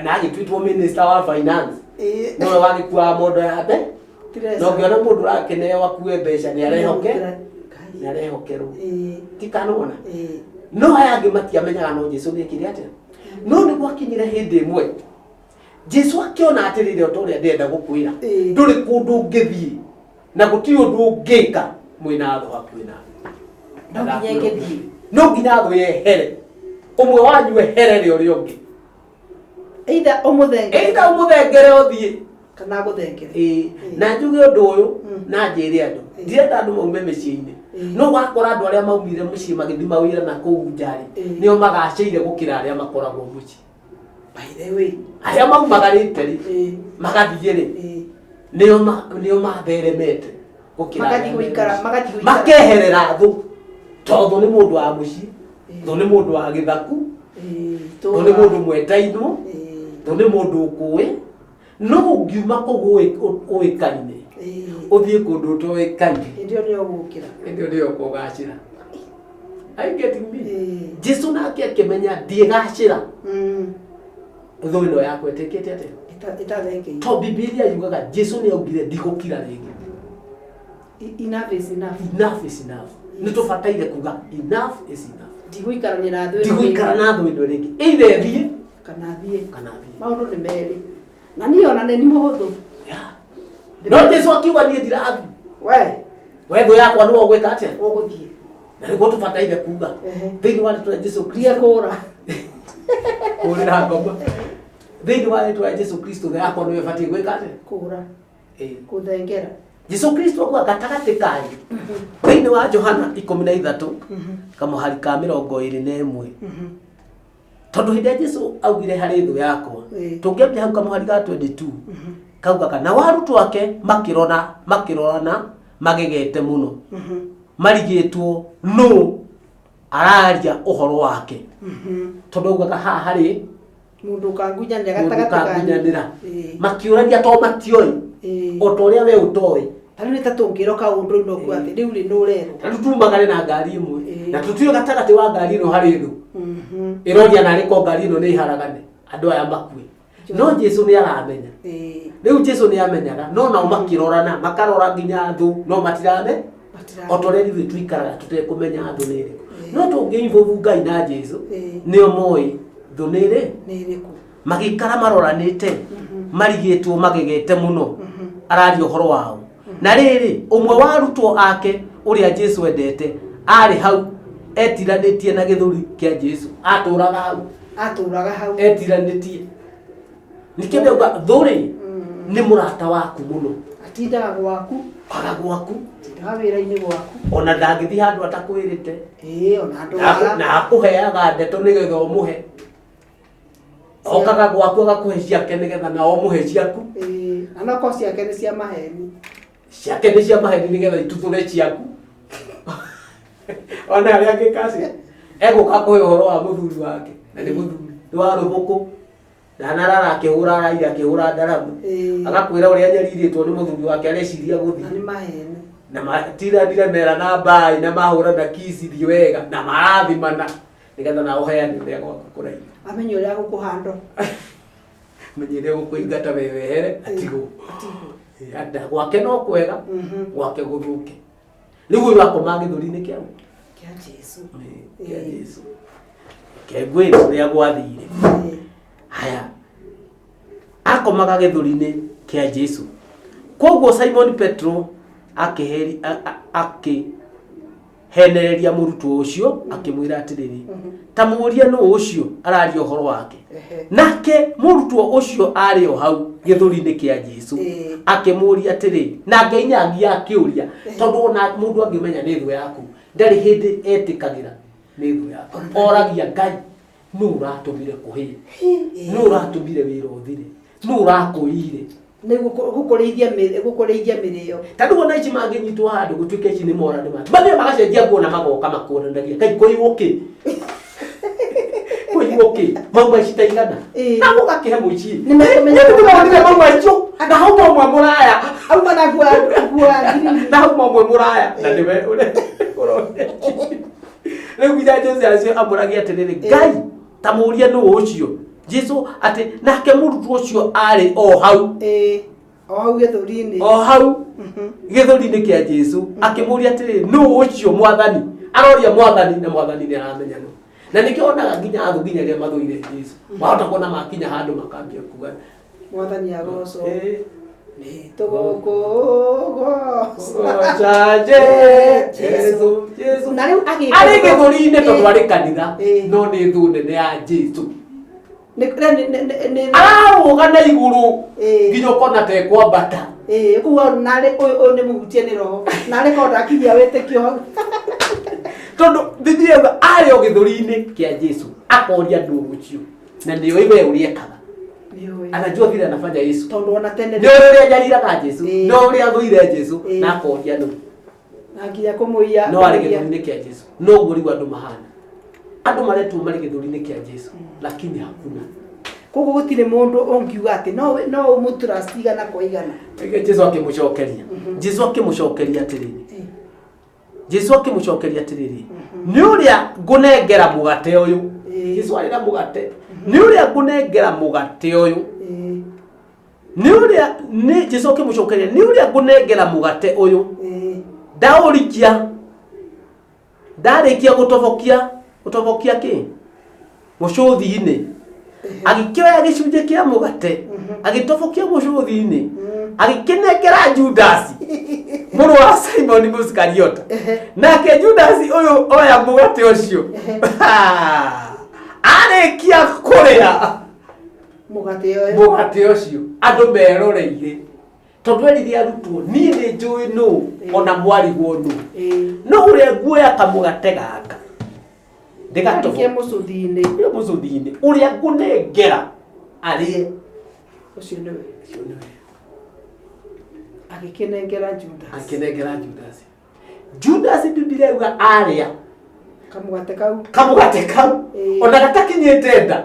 [SPEAKER 2] na agĩtuĩtwo minister wa finance, nowe wagĩkuaga mondo ya mbe. Na ũngĩona mũndũ ũrakĩneo akue mbeca, nĩ arehoke, nĩ arehokerwo. Tikanona. No aya angĩ matiamenyaga, no Jesu nĩekire atĩa? No nĩ gwakinyire hĩndĩ ĩmwe Jesu akĩona atĩrĩrĩ, o ta ũrĩa ndĩrenda gũkwĩra, ndũrĩ kũndũ ũngĩthiĩ na gũtirĩ ũndũ ũngĩka mwĩna thũ hakuhĩ nawe.
[SPEAKER 1] No nginya ĩgĩthiĩ.
[SPEAKER 2] No nginya thũ yehere, ũmwe wanyu eherere ũrĩa ũngĩ.
[SPEAKER 1] Either ũmũthengere.
[SPEAKER 2] Either ũmũthengere ũthiĩ,
[SPEAKER 1] kana agũthengere.
[SPEAKER 2] Ĩĩ, na njuge ũndũ ũyũ, na njĩre andũ, ndirenda andũ maume mĩciĩ-inĩ, no wakora andũ arĩa maumire mũciĩ magĩthiĩ mawĩra na kũu nja rĩ, nĩo magacĩire gũkĩra arĩa makoragwo mũciĩ.
[SPEAKER 1] By the way,
[SPEAKER 2] arĩa maumagarĩte rĩ, magathiĩ rĩ, nĩo matheremete gũkĩra
[SPEAKER 1] magathiĩ
[SPEAKER 2] arĩa me
[SPEAKER 1] gũikara
[SPEAKER 2] mũciĩ.
[SPEAKER 1] Magathiĩ gũikara.
[SPEAKER 2] Makeherera thũ. Tondũ nĩ mũndũ wa mũciĩ, thũ nĩ mũndũ wa gĩthaku, thũ nĩ mũndũ mwetainwo, thũ nĩ mũndũ ũkũĩ. No ũngiuma kũu ũĩkaine ũthiĩ kũndũ ũtoĩkaine,
[SPEAKER 1] Hĩndĩ ĩyo nĩyo ũgũkĩra.
[SPEAKER 2] Hĩndĩ ĩyo nĩyo ũkũgacĩra. Are you getting me? Jesu nake akĩmenya ndiĩgacĩra thũ ĩno yakwa ĩtĩkĩte atĩa.
[SPEAKER 1] Ĩtathengeire.
[SPEAKER 2] To Bibilia yugaga Jesu nĩ augire ndigũkira rĩngĩ.
[SPEAKER 1] Enough is enough.
[SPEAKER 2] Enough is enough. Nĩ tũbataire kuga enough is enough.
[SPEAKER 1] Ndigũikarania na thũ ĩno.
[SPEAKER 2] Ndigũikara na thũ ĩno rĩngĩ, either thiĩ
[SPEAKER 1] kana thiĩ.
[SPEAKER 2] Kana thiĩ.
[SPEAKER 1] Maũndũ nĩ merĩ na niĩ ona nĩ ni mũhũthũ.
[SPEAKER 2] Yeah. No Jesu akiuga niĩ ndirathiĩ.
[SPEAKER 1] We.
[SPEAKER 2] We thũ yakwa nĩwe ũgwĩka atĩa?
[SPEAKER 1] Ũgũthiĩ.
[SPEAKER 2] Na nĩguo tũbataire kuga thĩinĩ wa rĩtwa rĩa Jesu
[SPEAKER 1] Kristo.
[SPEAKER 2] Kũra kũrĩra ngoma thĩinĩ wa rĩtwa rĩa Jesu Kristo, thũ yakwa nĩwe ĩbatiĩ gwĩka atĩa?
[SPEAKER 1] Kũra.
[SPEAKER 2] Ĩĩ.
[SPEAKER 1] Kũthengera.
[SPEAKER 2] Jesu Kristo akuga gatagatĩ kanyu thĩinĩ wa Johana 13 kamũhari ka 21, tondũ hĩndĩ ĩrĩa Jesu augire harĩ thũ yakwa, tũngĩambia hau kamũhari ga 22, kaugaga na arutwo ake makĩrona makĩrorana magegete mũno, marigĩtwo nũ araria ũhoro wake, tondũ augaga haha harĩ
[SPEAKER 1] mũndũ ũkangunyanĩra
[SPEAKER 2] mũndũ
[SPEAKER 1] gatagatĩ kanyu.
[SPEAKER 2] ũkangunyanĩra. Makĩũrania to matiũĩ, o ta ũrĩa we ũtoĩ.
[SPEAKER 1] Ta rĩu nĩ ta tũngĩrwo kaũndũ no kuga atĩ rĩu rĩ nĩ ũrerwo.
[SPEAKER 2] Ta rĩu tumagare na ngari ĩmwe na tũtiũĩ gatagatĩ wa ngari ĩno harĩ thũ ĩroria narĩ ko ngari ĩno nĩ iharagane andũ aya makue, no Jesu nĩ aramenya. Rĩu Jesu nĩ amenyaga, no nao makĩrorana makarora nginya thũ no matirame. O ta ũrĩa ithuĩ tuikaraga tũtekũmenya thũ nĩ ĩrĩkũ, no tũngĩ-involve Ngai na Jesu, nĩo moĩ thũ nĩ ĩrĩ.
[SPEAKER 1] Nĩ ĩrĩkũ.
[SPEAKER 2] Magĩikara maroranĩte marigĩtwo magegete mũno araria ũhoro wao. Na rĩrĩ, ũmwe wa arutwo ake ũrĩa Jesu endete arĩ hau etiranĩtie na gĩthũri kĩa Jesu. Atũraga hau.
[SPEAKER 1] Atũraga hau.
[SPEAKER 2] Etiranĩtie. Nĩkĩo ndauga thũ rĩ nĩ mũrata waku mũno.
[SPEAKER 1] Atindaga gwaku.
[SPEAKER 2] Kwaga gwaku.
[SPEAKER 1] Atindaga wĩra-inĩ gwaku.
[SPEAKER 2] Ona ndangĩthiĩ handũ atakwĩrĩte.
[SPEAKER 1] Ĩĩ, ona andũ.
[SPEAKER 2] Na akũheaga ndeto nĩgetha ũmũhe. Okaga gwaku agakũhe ciake nĩgetha nao ũmũhe ciaku.
[SPEAKER 1] Ĩĩ, na no korwo ciake nĩ cia maheni.
[SPEAKER 2] Ciake nĩ cia maheni nĩgetha ituthũre ciaku. Ona arĩa angĩ kaci egũka kũhe ũhoro wa mũthuri wake, na nĩ mũthuri nĩ wa rũbũkũ, ndanarara akĩhũra araire akĩhũra ndaramu, agakwĩra ũrĩa anyarirĩtwo nĩ mũthuri wake, areciria
[SPEAKER 1] Na
[SPEAKER 2] gũthiĩ.
[SPEAKER 1] Nĩ maheni.
[SPEAKER 2] Na matiranire mera na mbaĩ na mahũra na kici thiĩ wega na marathimana nĩgetha nawe ũheane ũrĩa gwaku kũraima.
[SPEAKER 1] Amenye ũrĩa gũkũhandwo.
[SPEAKER 2] Menye ũrĩa gũkũingata we wehere atigwo.
[SPEAKER 1] Atigwo.
[SPEAKER 2] Anda gwake no kwega, gwake gũthũke. Rĩu ũyũ akoma gĩthũri-inĩ kĩa ũ?
[SPEAKER 1] Kĩa Jesu.
[SPEAKER 2] Kĩa Jesu. Kengwĩre ũrĩa gwathire. Haya, akomaga gĩthũri-inĩ kĩa Jesu. Koguo Simon Petro akĩheri akĩhenereria mũrutwo ũcio akĩmwĩra atĩrĩrĩ, ta mũũrie nũ ũcio araria ũhoro wake. Nake mũrutwo ũcio arĩ o hau gĩthũri-inĩ kĩa Jesu, akĩmũũria atĩrĩ, na ngeinyangia akĩũria, tondũ ona mũndũ angĩmenya nĩ thũ yaku ndarĩ hĩndĩ etĩkagĩra nĩ thũ yaku. Oragia Ngai, nũ ũratũmire kũhĩe, nũ ũratũmire wĩra ũthire, nũ ũrakũire?
[SPEAKER 1] Nĩ gũkũrĩithia mĩrĩo.
[SPEAKER 2] Ta rĩu ona ici mangĩnyitwo handũ gũtuĩke ici nĩ mora nĩ mathiĩ magacenjia nguo na magoka makuonanagia kai kũiywo kĩ, kũiywo kĩ, mauma ici ta igana. Na mũgakĩhe mũici.
[SPEAKER 1] Nĩ mekũmenya.
[SPEAKER 2] Nĩ mauma icio na hauma ũmwe mũraya.
[SPEAKER 1] Auma na nguo ya ngirini.
[SPEAKER 2] Na hauma ũmwe mũraya na nĩwe ũrĩa ũronete. Rĩu nginya Jesu acio amũragia atĩrĩrĩ, Ngai, ta mũũrie nũ ũcio. Jesu atĩ nake mũrutwo ũcio arĩ o hau.
[SPEAKER 1] Ĩĩ, o hau gĩthũri-inĩ.
[SPEAKER 2] O hau gĩthũri-inĩ kĩa Jesu, akĩmũria atĩrĩrĩ, nũ ũcio Mwathani? Aroria Mwathani, na Mwathani nĩ aramenya nũ. Na nĩkĩo onaga nginya athũ nginya arĩa mathũire Jesu wahota kuona makinya handũ makambia kuga
[SPEAKER 1] Mwathani agocwo. Nĩ tũgũkũgoca.
[SPEAKER 2] Goca Jesu, Jesu.
[SPEAKER 1] Na rĩu agĩka
[SPEAKER 2] Arĩ gĩthũri-inĩ tondũ arĩ kanitha,
[SPEAKER 1] Ĩĩ.
[SPEAKER 2] no nĩ thũ nene ya Jesu.
[SPEAKER 1] Nĩ
[SPEAKER 2] Ararũga na igũrũ
[SPEAKER 1] Ĩĩ.
[SPEAKER 2] nginya ũkona ta ekwambata.
[SPEAKER 1] Ĩĩ, kuga narĩ ũyũ ũyũ nĩ mũhutie nĩ roho narĩ korwo ndakinyia wĩtĩkio hau.
[SPEAKER 2] Tondũ Bibilia yuga arĩ o gĩthũri-inĩ kĩa Jesu akoria ndũ ũcio, na nĩoĩ we ũrĩa ekaga.
[SPEAKER 1] Nĩũĩ.
[SPEAKER 2] Anajua vile anafanya Yesu.
[SPEAKER 1] Tondũ ona tene
[SPEAKER 2] Nĩ ũrĩa anyariraga Jesu,
[SPEAKER 1] Ĩĩ.
[SPEAKER 2] nĩ ũrĩa athũire Jesu,
[SPEAKER 1] Ĩĩ.
[SPEAKER 2] na akoria nũ.
[SPEAKER 1] Na nginya kũmũiya.
[SPEAKER 2] No arĩ gĩthũri-inĩ kĩa Jesu. Noguo rĩu andũ mahana, andũ maretwo marĩ gĩthũri-inĩ kĩa Jesu, lakini hakuna.
[SPEAKER 1] Koguo gũtirĩ mũndũ ũngiuga atĩ no ũmũtrust igana kwa igana.
[SPEAKER 2] Rĩngĩ Jesu akĩmũcokeria, Jesu akĩmũcokeria atĩrĩrĩ, Jesu akĩmũcokeria atĩrĩrĩ, nĩ ũrĩa ngũnengera mũgate ũyũ. Jesu arĩ na mũgate. Nĩ ũrĩa ngũnengera mũgate ũyũ. Nĩ ũrĩa nĩ Jesu akĩmũcokeria, nĩ ũrĩa ngũnengera mũgate ũyũ. Ndaũrikia, ndarĩkia gũtobokia, gũtobokia kĩ? Mũcũthi-inĩ. Agĩkĩoya gĩcunjĩ kĩa mũgate, agĩtobokia mũcũthi-inĩ, agĩkĩnengera Judasi mũrũ wa Simoni Mũisikariota. Nake Judasi ũyũ oya mũgate ũcio, arĩkia kũrĩa
[SPEAKER 1] mũgate ũyũ,
[SPEAKER 2] mũgate ũcio andũ meroreire, tondũ erire arutwo, niĩ nĩ njũĩ nũ ona mwarigwo nũ, no ũrĩa nguoya kamũgate gaka
[SPEAKER 1] Arikia
[SPEAKER 2] ndĩgatobokia
[SPEAKER 1] mũcũthi-inĩ
[SPEAKER 2] mũcũthi-inĩ, ũrĩa ngũnengera arĩe,
[SPEAKER 1] ũcio nĩwe.
[SPEAKER 2] Ũcio nĩwe.
[SPEAKER 1] Agĩkĩnengera Judas.
[SPEAKER 2] Akĩnengera Judas. Judas, Bibilia yuga arĩa
[SPEAKER 1] kamũgate kau,
[SPEAKER 2] kamũgate kau, ona gatakinyĩte nda,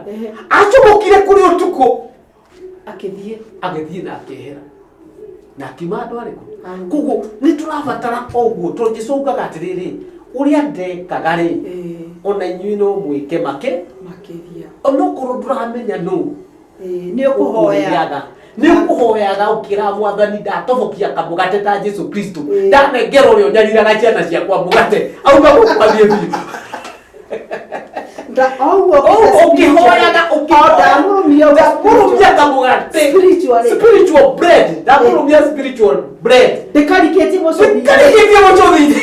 [SPEAKER 2] acomokire kũrĩ ũtukũ,
[SPEAKER 1] akĩthiĩ.
[SPEAKER 2] Agĩthiĩ na akĩehera na akiuma andũ arĩkũ.
[SPEAKER 1] Arutwo.
[SPEAKER 2] Koguo nĩ tũrabatara ũguo, tondũ Jesu augaga atĩrĩrĩ, ũrĩa ndekaga rĩ, ona inyuĩ no mwĩke make
[SPEAKER 1] makĩria.
[SPEAKER 2] Onokorwo ndũramenya nũ
[SPEAKER 1] Nĩ ũkũhoya.
[SPEAKER 2] Ũkũrĩaga, nĩ ũkũhoyaga ũkĩra Mwathani, ndatobokia kamũgate ta Jesu Kristo, ndanengera ũrĩa ũnyariraga ciana ciakwa mũgate, auma gũkũ athiĩ biũ.
[SPEAKER 1] Oguo.
[SPEAKER 2] Ũkĩhoyaga.
[SPEAKER 1] Ndamũrũmia.
[SPEAKER 2] Ndamũrũmia kamũgate.
[SPEAKER 1] Spiritually.
[SPEAKER 2] Spiritual bread, ndamũrũmia spiritual bread.
[SPEAKER 1] Ndĩkarikĩtie mũcũthi-inĩ.
[SPEAKER 2] Ndĩkarikĩtie mũcũthi-inĩ,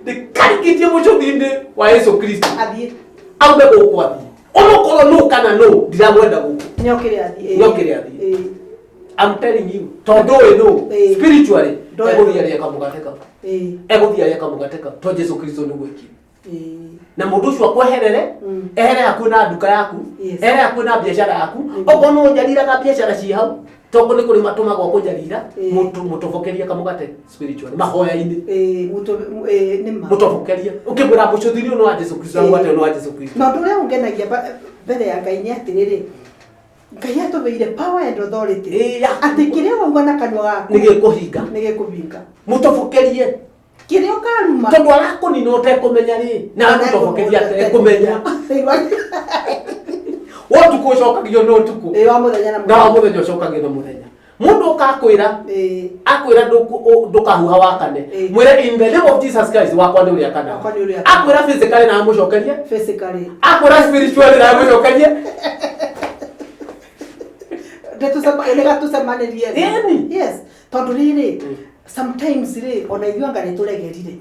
[SPEAKER 2] ndĩkarikĩtie mũcũthi-inĩ wa Yesu Kristo,
[SPEAKER 1] athiĩ,
[SPEAKER 2] aume gũkũ athiĩ, onokorwo nũ kana nũ, ndiramwenda gũkũ.
[SPEAKER 1] Nĩokĩre athiĩ.
[SPEAKER 2] Nĩokĩre athiĩ. I'm telling you, tondũ ũyũ nũ spiritually
[SPEAKER 1] Ndoĩ.
[SPEAKER 2] Egũthiĩ arĩe kamũgate kau, egũthiĩ arĩe kamũgate kau, to Jesu Kristo nĩguo ekire. Na mũndũ ũcio akweherere, ehere hakuhĩ na nduka yaku, ehere hakuhĩ na biacara yaku. Okorwo no ũnyariraga biacara ciĩ hau, tokorwo nĩ kũrĩ matũmagwo kũnyarira, mũtobokerie kamũgate spiritually mahoya-inĩ.
[SPEAKER 1] Nĩma.
[SPEAKER 2] Mũtobokerie ũkĩmwĩra mũcũthiri ũyũ nĩ wa Jesu Kristo, na mũgate ũyũ nĩ wa Jesu Kristo.
[SPEAKER 1] Na ũndũ ũrĩa ũngenagia mbere ya Ngai nĩ atĩrĩrĩ, Ngai atũheire power and authority atĩ kĩrĩa wauga na kanua gaku
[SPEAKER 2] nĩ gĩkũhinga.
[SPEAKER 1] Nĩ gĩkũhinga.
[SPEAKER 2] Mũtobokerie.
[SPEAKER 1] Kĩrĩa ũkaruma.
[SPEAKER 2] Tondũ arakũnina ũtekũmenya rĩ, na agũtobokeria atekũmenya. Wotukũ ũcokagio na ũtukũ.
[SPEAKER 1] Ĩĩ, wa mũthenya na
[SPEAKER 2] na wa mũthenya ũcokagio na mũthenya. Mũndũ ũkakwĩra, akwĩra ndũkahuha wakane, mwĩre, "In the name of Jesus Christ, wakwa nĩ ũrĩa kana."
[SPEAKER 1] Wakwa nĩ ũrĩa kana.
[SPEAKER 2] Akwĩra physically na amũcokerie
[SPEAKER 1] physically,
[SPEAKER 2] akwĩra spiritually na amũcokerie.
[SPEAKER 1] Rĩga tũcemanĩrie.
[SPEAKER 2] Ĩni.
[SPEAKER 1] Yes, tondũ rĩrĩ, sometimes rĩ, ona ithuĩ anga nĩ tũregerire.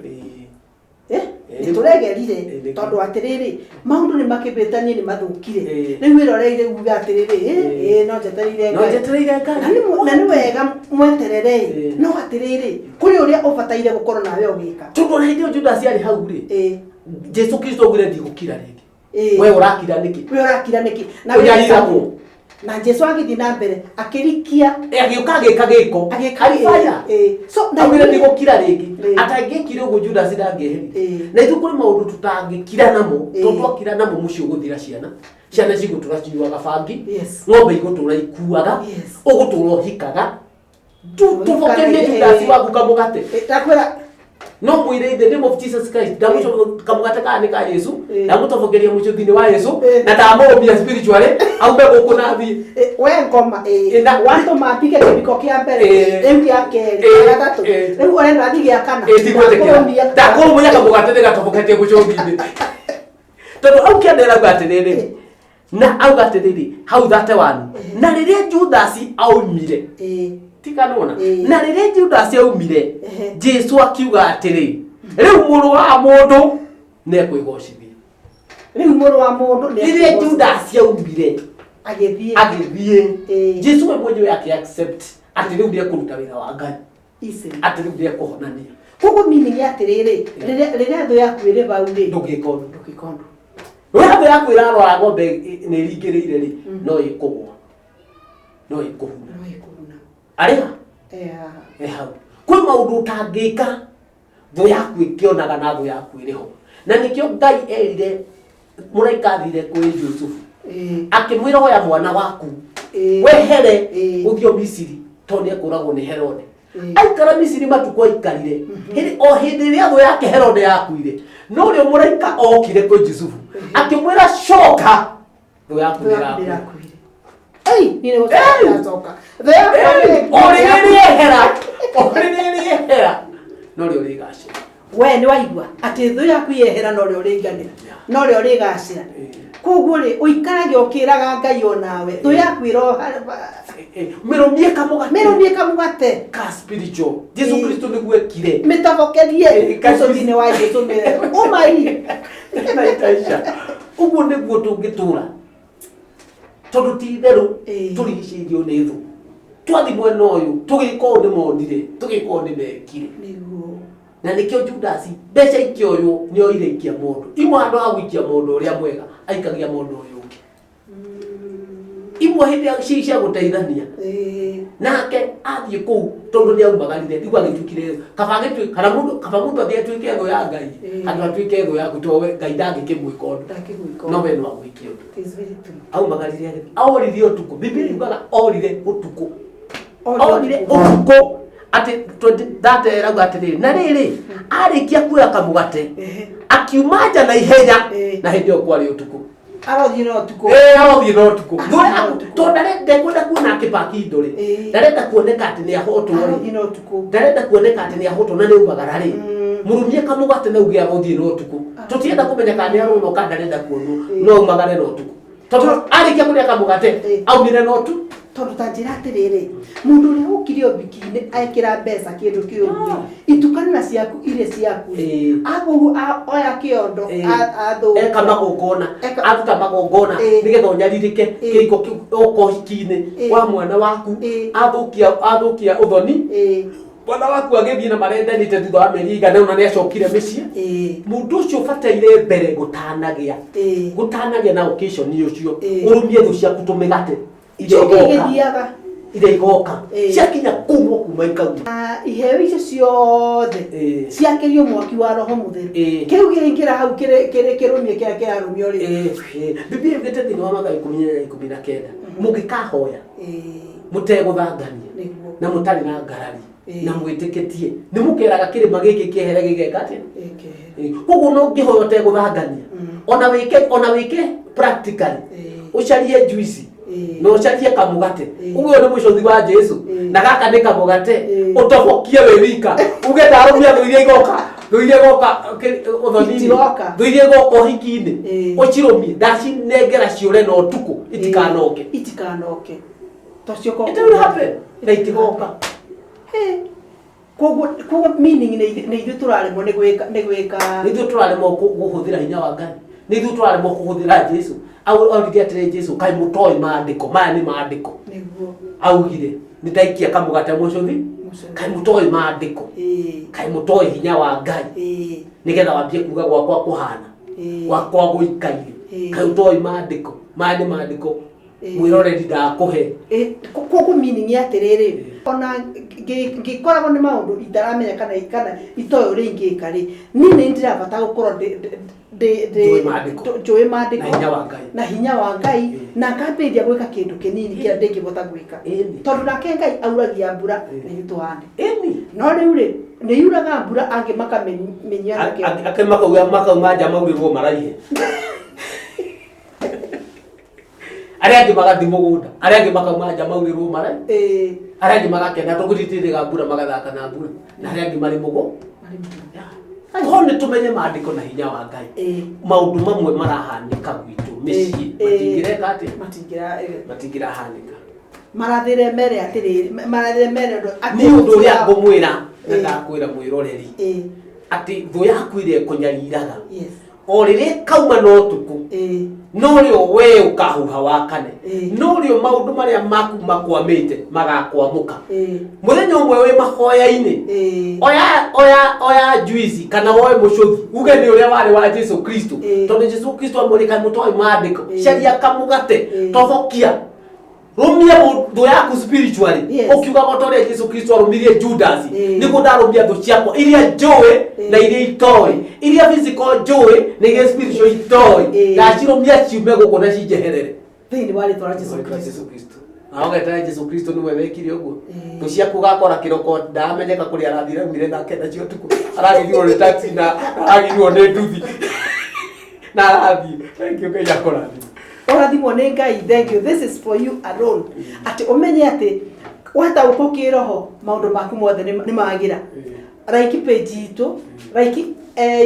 [SPEAKER 1] Nĩ tũregerire. Tondũ atĩrĩrĩ, maũndũ nĩ makĩbĩtanie, nĩ mathũkire. Rĩu wĩroreire uge atĩrĩrĩ, ĩ no njetereire
[SPEAKER 2] no
[SPEAKER 1] Ngai.
[SPEAKER 2] Njetereire Ngai.
[SPEAKER 1] Na nĩ wega mweterere, no atĩrĩrĩ, kũrĩ ũrĩa ũbataire gũkorwo nawe ũgĩka.
[SPEAKER 2] Tondũ ona hĩndĩ ĩyo Judas arĩ hau rĩ, Jesu Kristo augire, "Ndigũkira rĩngĩ." We ũrakira nĩkĩ?
[SPEAKER 1] We ũrakira nĩkĩ? Na
[SPEAKER 2] ũnyariragwo.
[SPEAKER 1] Na Jesu agĩthiĩ na mbere akĩrikia.
[SPEAKER 2] Agĩũka agĩka gĩko.
[SPEAKER 1] Agĩka.
[SPEAKER 2] Arĩ fire.
[SPEAKER 1] So na
[SPEAKER 2] augire, "Ndigũkira rĩngĩ." Atangĩkire ũguo, Judas ndangĩeherire. Na ithuĩ kũrĩ maũndũ tũtangĩkira namo, tondũ twakira namo mũciĩ ũgũthira, ciana cigũtũra cinyuaga bangi, ng'ombe igũtũra ikuaga, ũgũtũra ũhikaga. Tũbokerie Judas waku kamũgate.
[SPEAKER 1] Ndakwĩra.
[SPEAKER 2] No mwĩre, "In the name of Jesus Christ, kamũgate kaya nĩ ka Yesu, ndamũtobokeria mũcũthi-inĩ wa Yesu, na ndamũrũmia spiritually, aume gũkũ na athiĩ."
[SPEAKER 1] We ngoma watũma mbike kĩbiko kĩa mbere, rĩu gĩa kerĩ, gĩa gatatũ, rĩu ũrenda thiĩ gĩa kana.
[SPEAKER 2] Tigwĩtĩkĩra.
[SPEAKER 1] Ndakũrũmia.
[SPEAKER 2] Ndakũrũmia kamũgate nĩgatoboketie mũcũthi-inĩ, tondũ au kĩanda auga atĩrĩrĩ, na auga atĩrĩrĩ hau 31, na rĩrĩa Judasi aumire, tikanona, na rĩrĩa Judasi aumire, Jesu akiuga atĩrĩ, "Rĩu Mũrũ wa Mũndũ nĩekwĩgocithia."
[SPEAKER 1] Rĩu Mũrũ wa Mũndũ nĩ
[SPEAKER 2] Rĩrĩa
[SPEAKER 1] ekũgocithia.
[SPEAKER 2] Judasi aumire,
[SPEAKER 1] agĩthiĩ,
[SPEAKER 2] agĩthiĩ, Jesu we mwenyewe akĩ accept atĩ rĩu nĩekũruta wĩra wa Ngai,
[SPEAKER 1] Easily.
[SPEAKER 2] Atĩ rĩu nĩekũhonania.
[SPEAKER 1] Koguo meaning ya atĩrĩrĩ, rĩrĩa thũ yaku ĩrĩ vau rĩ,
[SPEAKER 2] ndũngĩka ũndũ.
[SPEAKER 1] Ndũngĩka ũndũ.
[SPEAKER 2] Rĩrĩa thũ yaku ĩrarora ng'ombe nĩ ĩringĩrĩire rĩ, no ĩkũgwa, no ĩkũhuna.
[SPEAKER 1] No ĩkũguna.
[SPEAKER 2] Arĩ ha?
[SPEAKER 1] Eh, haha.
[SPEAKER 2] E hau. Kwĩ maũndũ ũtangĩka thũ yaku ĩkĩonaga na thũ yaku ĩrĩ ho. Na nĩkĩo Ngai erire mũraika athire kwĩ Jusufu akĩmwĩra oya mwana waku wehere ũthiĩ Misiri tondũ nĩekũragwo nĩ Herode. Aikara Misiri matukũ aikarire hĩndĩ o hĩndĩ ĩrĩa thũ yake Herode yakuire, no rĩo mũraika okire kwĩ Jusufu akĩmwĩra coka, thũ yaku
[SPEAKER 1] Thũ yaku
[SPEAKER 2] nĩĩrakuire.
[SPEAKER 1] nĩĩrakuire. Ei, niĩ nĩ gũcoka
[SPEAKER 2] Ei!
[SPEAKER 1] ndacoka. Thũ yakwa
[SPEAKER 2] Ei,
[SPEAKER 1] nĩ-
[SPEAKER 2] o rĩrĩa rĩehera, o rĩrĩa rĩehera norĩo rĩgacĩra.
[SPEAKER 1] We nĩ waigua atĩ thũ yaku yehera norĩo rĩiganĩra, norĩo rĩgacĩra. Koguo rĩ, ũikarage ũkĩraga Ngai onawe thũ yaku ĩroha.
[SPEAKER 2] Mĩrũmie kamũgate.
[SPEAKER 1] Mĩrũmie kamũgate
[SPEAKER 2] ka spiritual. Jesu Kristo nĩguo ekire.
[SPEAKER 1] Mĩtobokerie
[SPEAKER 2] Ka-
[SPEAKER 1] mũcũthi-inĩ wa Jesu mĩre ũmai.
[SPEAKER 2] Na itaisha. Ũguo nĩguo tũngĩtũra, tondũ ti itherũ tũrigicĩirio nĩ thũ. Twathi mwena ũyũ tũgĩka ũũ nĩ monire, tũgĩka ũũ nĩ mekire. Na nĩkĩo Judasi mbeca ikĩoywo nĩ oire ikia mũndũ imwe, handũ ha gũikia mũndũ ũrĩa mwega aikagia mũndũ ũyũ ũngĩ imwe hĩndĩ ya cia gũteithania. Nake athiĩ kũu tondũ nĩ aumagarire rĩu agĩtuĩkire kaba agĩtuĩka kana mũndũ, kaba mũndũ athiĩ atuĩke thũ ya Ngai handũ atuĩke thũ yaku, tondũ we Ngai ndangĩkĩmwĩka ũndũ.
[SPEAKER 1] Ndangĩgwĩka.
[SPEAKER 2] No we no agwĩke ũndũ.
[SPEAKER 1] It is very true.
[SPEAKER 2] Aumagarire agĩthiĩ, orire ũtukũ. Biblia yugaga orire ũtukũ.
[SPEAKER 1] Orire.
[SPEAKER 2] Orire ũtukũ atĩ 20 ĩrauga atĩrĩrĩ, na rĩrĩ, arĩkia kuoya kamũgate akiuma nja na ihenya, na hĩndĩ ĩyo kwarĩ ũtukũ.
[SPEAKER 1] Arothiĩ na ũtukũ.
[SPEAKER 2] Ĩĩ, arothiĩ na ũtukũ.
[SPEAKER 1] Arothiĩ na ũtukũ.
[SPEAKER 2] Tondũ ndekwenda kuona akĩpaki indo rĩ, ndarenda kuoneka atĩ nĩ ahotwo rĩ.
[SPEAKER 1] Arothiĩ na ũtukũ.
[SPEAKER 2] Ndarenda kuoneka atĩ nĩ ahotwo na nĩ aumagara rĩ. Mũrũmie kamũgate na uge arothiĩ na ũtukũ, tũtienda kũmenya kana nĩ aronwo kana ndarenda kuonwo, no aumagare na ũtukũ tondũ arĩkia kũrĩa kamũgate aumire na ũtu.
[SPEAKER 1] Tondũ ta njĩra atĩrĩrĩ, mũndũ ũrĩa ũkire ũbiki-inĩ ekĩra mbeca kĩndũ kĩũru rĩ, itukanĩra ciaku irĩ ciaku rĩ, akoguo oya kĩondo athũkia.
[SPEAKER 2] Eka magongona, aruta magongona nĩgetha ũnyarirĩke kĩhiko kĩu oka ũhiki-inĩ wa mwana waku, athũkia athũkia ũthoni mwana waku agĩthiĩ na marendanĩte thutha wa mĩeri ĩigana ũna nĩ acokire mĩciĩ. Mũndũ ũcio ũbataire mbere gũtanagĩa gũtanagĩa na occasion ũcio, ũrũmie thũ ciaku tũmĩgate iria
[SPEAKER 1] Njũkĩ
[SPEAKER 2] igoka.
[SPEAKER 1] igĩthiaga.
[SPEAKER 2] Iria igoka ciakinya kũu no kuma ikauma.
[SPEAKER 1] Na iheo icio ciothe ciakĩrio mwaki wa Roho Mũtheru, kĩu kĩingĩra hau kĩrũmie kĩrĩa kĩrarũmio rĩ.
[SPEAKER 2] Biblia yugĩte thĩinĩ wa Mathayo 14:19, mũngĩkahoya mũtegũthangania na mũtarĩ na ngarari na mwĩtĩkĩtie nĩ mũkeraga kĩrĩma gĩkĩ kĩehere gĩgeka atĩa. Koguo no ũngĩhoya ũtegũthangania, ona wĩke practically, ũcarie juice na ũcarie kamũgate, uge ũyũ nĩ mũcothi wa Jesu na gaka nĩ kamũgate, ũtobokie wĩ wika, uge ndarũmia thũ iria igoka, thũ iria igoka ũthoni-inĩ,
[SPEAKER 1] Itigoka.
[SPEAKER 2] thũ iria igoka ũhiki-inĩ, ũcirũmie, ndacinengera ciũre na ũtukũ itikanoke.
[SPEAKER 1] Itikanoke tocio.
[SPEAKER 2] It will happen na itigoka.
[SPEAKER 1] Koguo meaning nĩ ithuĩ tũraremwo nĩ gwĩka.
[SPEAKER 2] Nĩ ithuĩ tũraremwo kũhũthĩra hinya wa Ngai, nĩ ithuĩ tũraremwo kũhũthĩra Jesu. Aurire atĩrĩ Jesu, kaĩ mũtoĩ maandĩko maya? Nĩ maandĩko. Augire nĩ ndaikia kamũgate mũcũthi.
[SPEAKER 1] Mũcũthi.
[SPEAKER 2] Kaĩ mũtoĩ maandĩko? Kaĩ mũtoĩ hinya wa Ngai? Nĩgetha wambie kuga gwakwa kũhana, gwakwa gũikaire. Kaĩ ũtoĩ maandĩko maya? Nĩ maandĩko. Mwĩroreri, ndakũhe.
[SPEAKER 1] Koguo meaning atĩrĩrĩ, ona ngĩkoragwo nĩ maũndũ itaramenya kana itoĩ ũrĩa ingĩka rĩ, niĩ nĩ ndĩrabata gũkorwo
[SPEAKER 2] Njũĩ maandĩko.
[SPEAKER 1] Njũĩ maandĩko.
[SPEAKER 2] Na hinya wa Ngai.
[SPEAKER 1] Na hinya wa Ngai. Na ngambĩrĩria gwĩka kĩndũ kĩnini kĩrĩa ndĩngĩbota gwĩka, tondũ nake Ngai auragia mbura na ithuĩ tũhande. No rĩu rĩ, nĩ yuraga mbura angĩ makamĩnyia na kĩo.
[SPEAKER 2] Ake makauga makauma nja maurĩrwo maraihe, arĩa angĩ magathiĩ mũgũnda, arĩa angĩ makauma nja maurĩrwo maraihe, arĩa angĩ magakena tũgũtitĩrĩga mbura, magathaka na mbura, na arĩa angĩ marĩ mũgũ.
[SPEAKER 1] Marĩ mũgũnda.
[SPEAKER 2] Ko nĩ tũmenye maandĩko na hinya wa Ngai, maũndũ mamwe marahanĩka gwitũ mĩciĩ matingĩreka atĩa?
[SPEAKER 1] Matingĩra
[SPEAKER 2] Matingĩrahanĩka.
[SPEAKER 1] Marathĩre mere atĩrĩrĩ, marathĩre mere ũndũ
[SPEAKER 2] Nĩ ũndũ ũrĩa ngũmwĩra na ndakwĩra mwĩroreri atĩ thũ yaku ĩrĩa ĩkũnyariraga, o rĩrĩa ĩkauma na ũtukũ, no rĩo we ũkahuha wakane, no rĩo maũndũ marĩa maku makwamĩte magakwamũka. Mũthenya ũmwe wĩ mahoya-inĩ, oya oya oya juici kana woe mũcũthi, uge nĩ ũrĩa warĩ wa Jesu Kristo, tondũ Jesu Kristo amwĩrĩka mũtoĩ maandĩko, caria kamũgate, tobokia. Rũmia thũ yaku spiritually. Ũkiugaga ta ũrĩa Jesu Kristo arũmirie Judas, nĩguo ndarũmia thũ ciakwa iria njũĩ na iria itoĩ, iria physical njũĩ na iria spiritual itoĩ. Ndacirũmia ciume gũkũ na cinjeherere
[SPEAKER 1] thĩinĩ wa rĩtwa rĩa Jesu Kristo.
[SPEAKER 2] Jesu Kristo. Na ũgetera Jesu Kristo nĩwe wekire ũguo. Thũ ciaku ũgakora kĩroko ndamenyeka kũrĩa arathire, aumire thaa 9 cia ũtukũ, aragĩthirwo nĩ taxi na aragĩthirwo nĩ nduthi na arathiĩ. Thank you, Ngai akũrathime.
[SPEAKER 1] Ũrathimwo nĩ Ngai. Thank you. This is for you alone, atĩ ũmenye atĩ wataũkwo kĩroho, maũndũ maku mothe nĩ magĩra. Like page itũ, like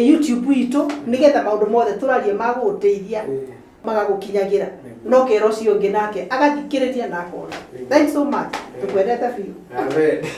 [SPEAKER 1] YouTube itũ, nĩgetha maũndũ mothe tũrarie magũgũteithia magagũkinyagĩra. No kĩro ũcio ũngĩ nake agathikĩrĩria na akona. Thanks so much, tũkwendete biũ.
[SPEAKER 2] Amen.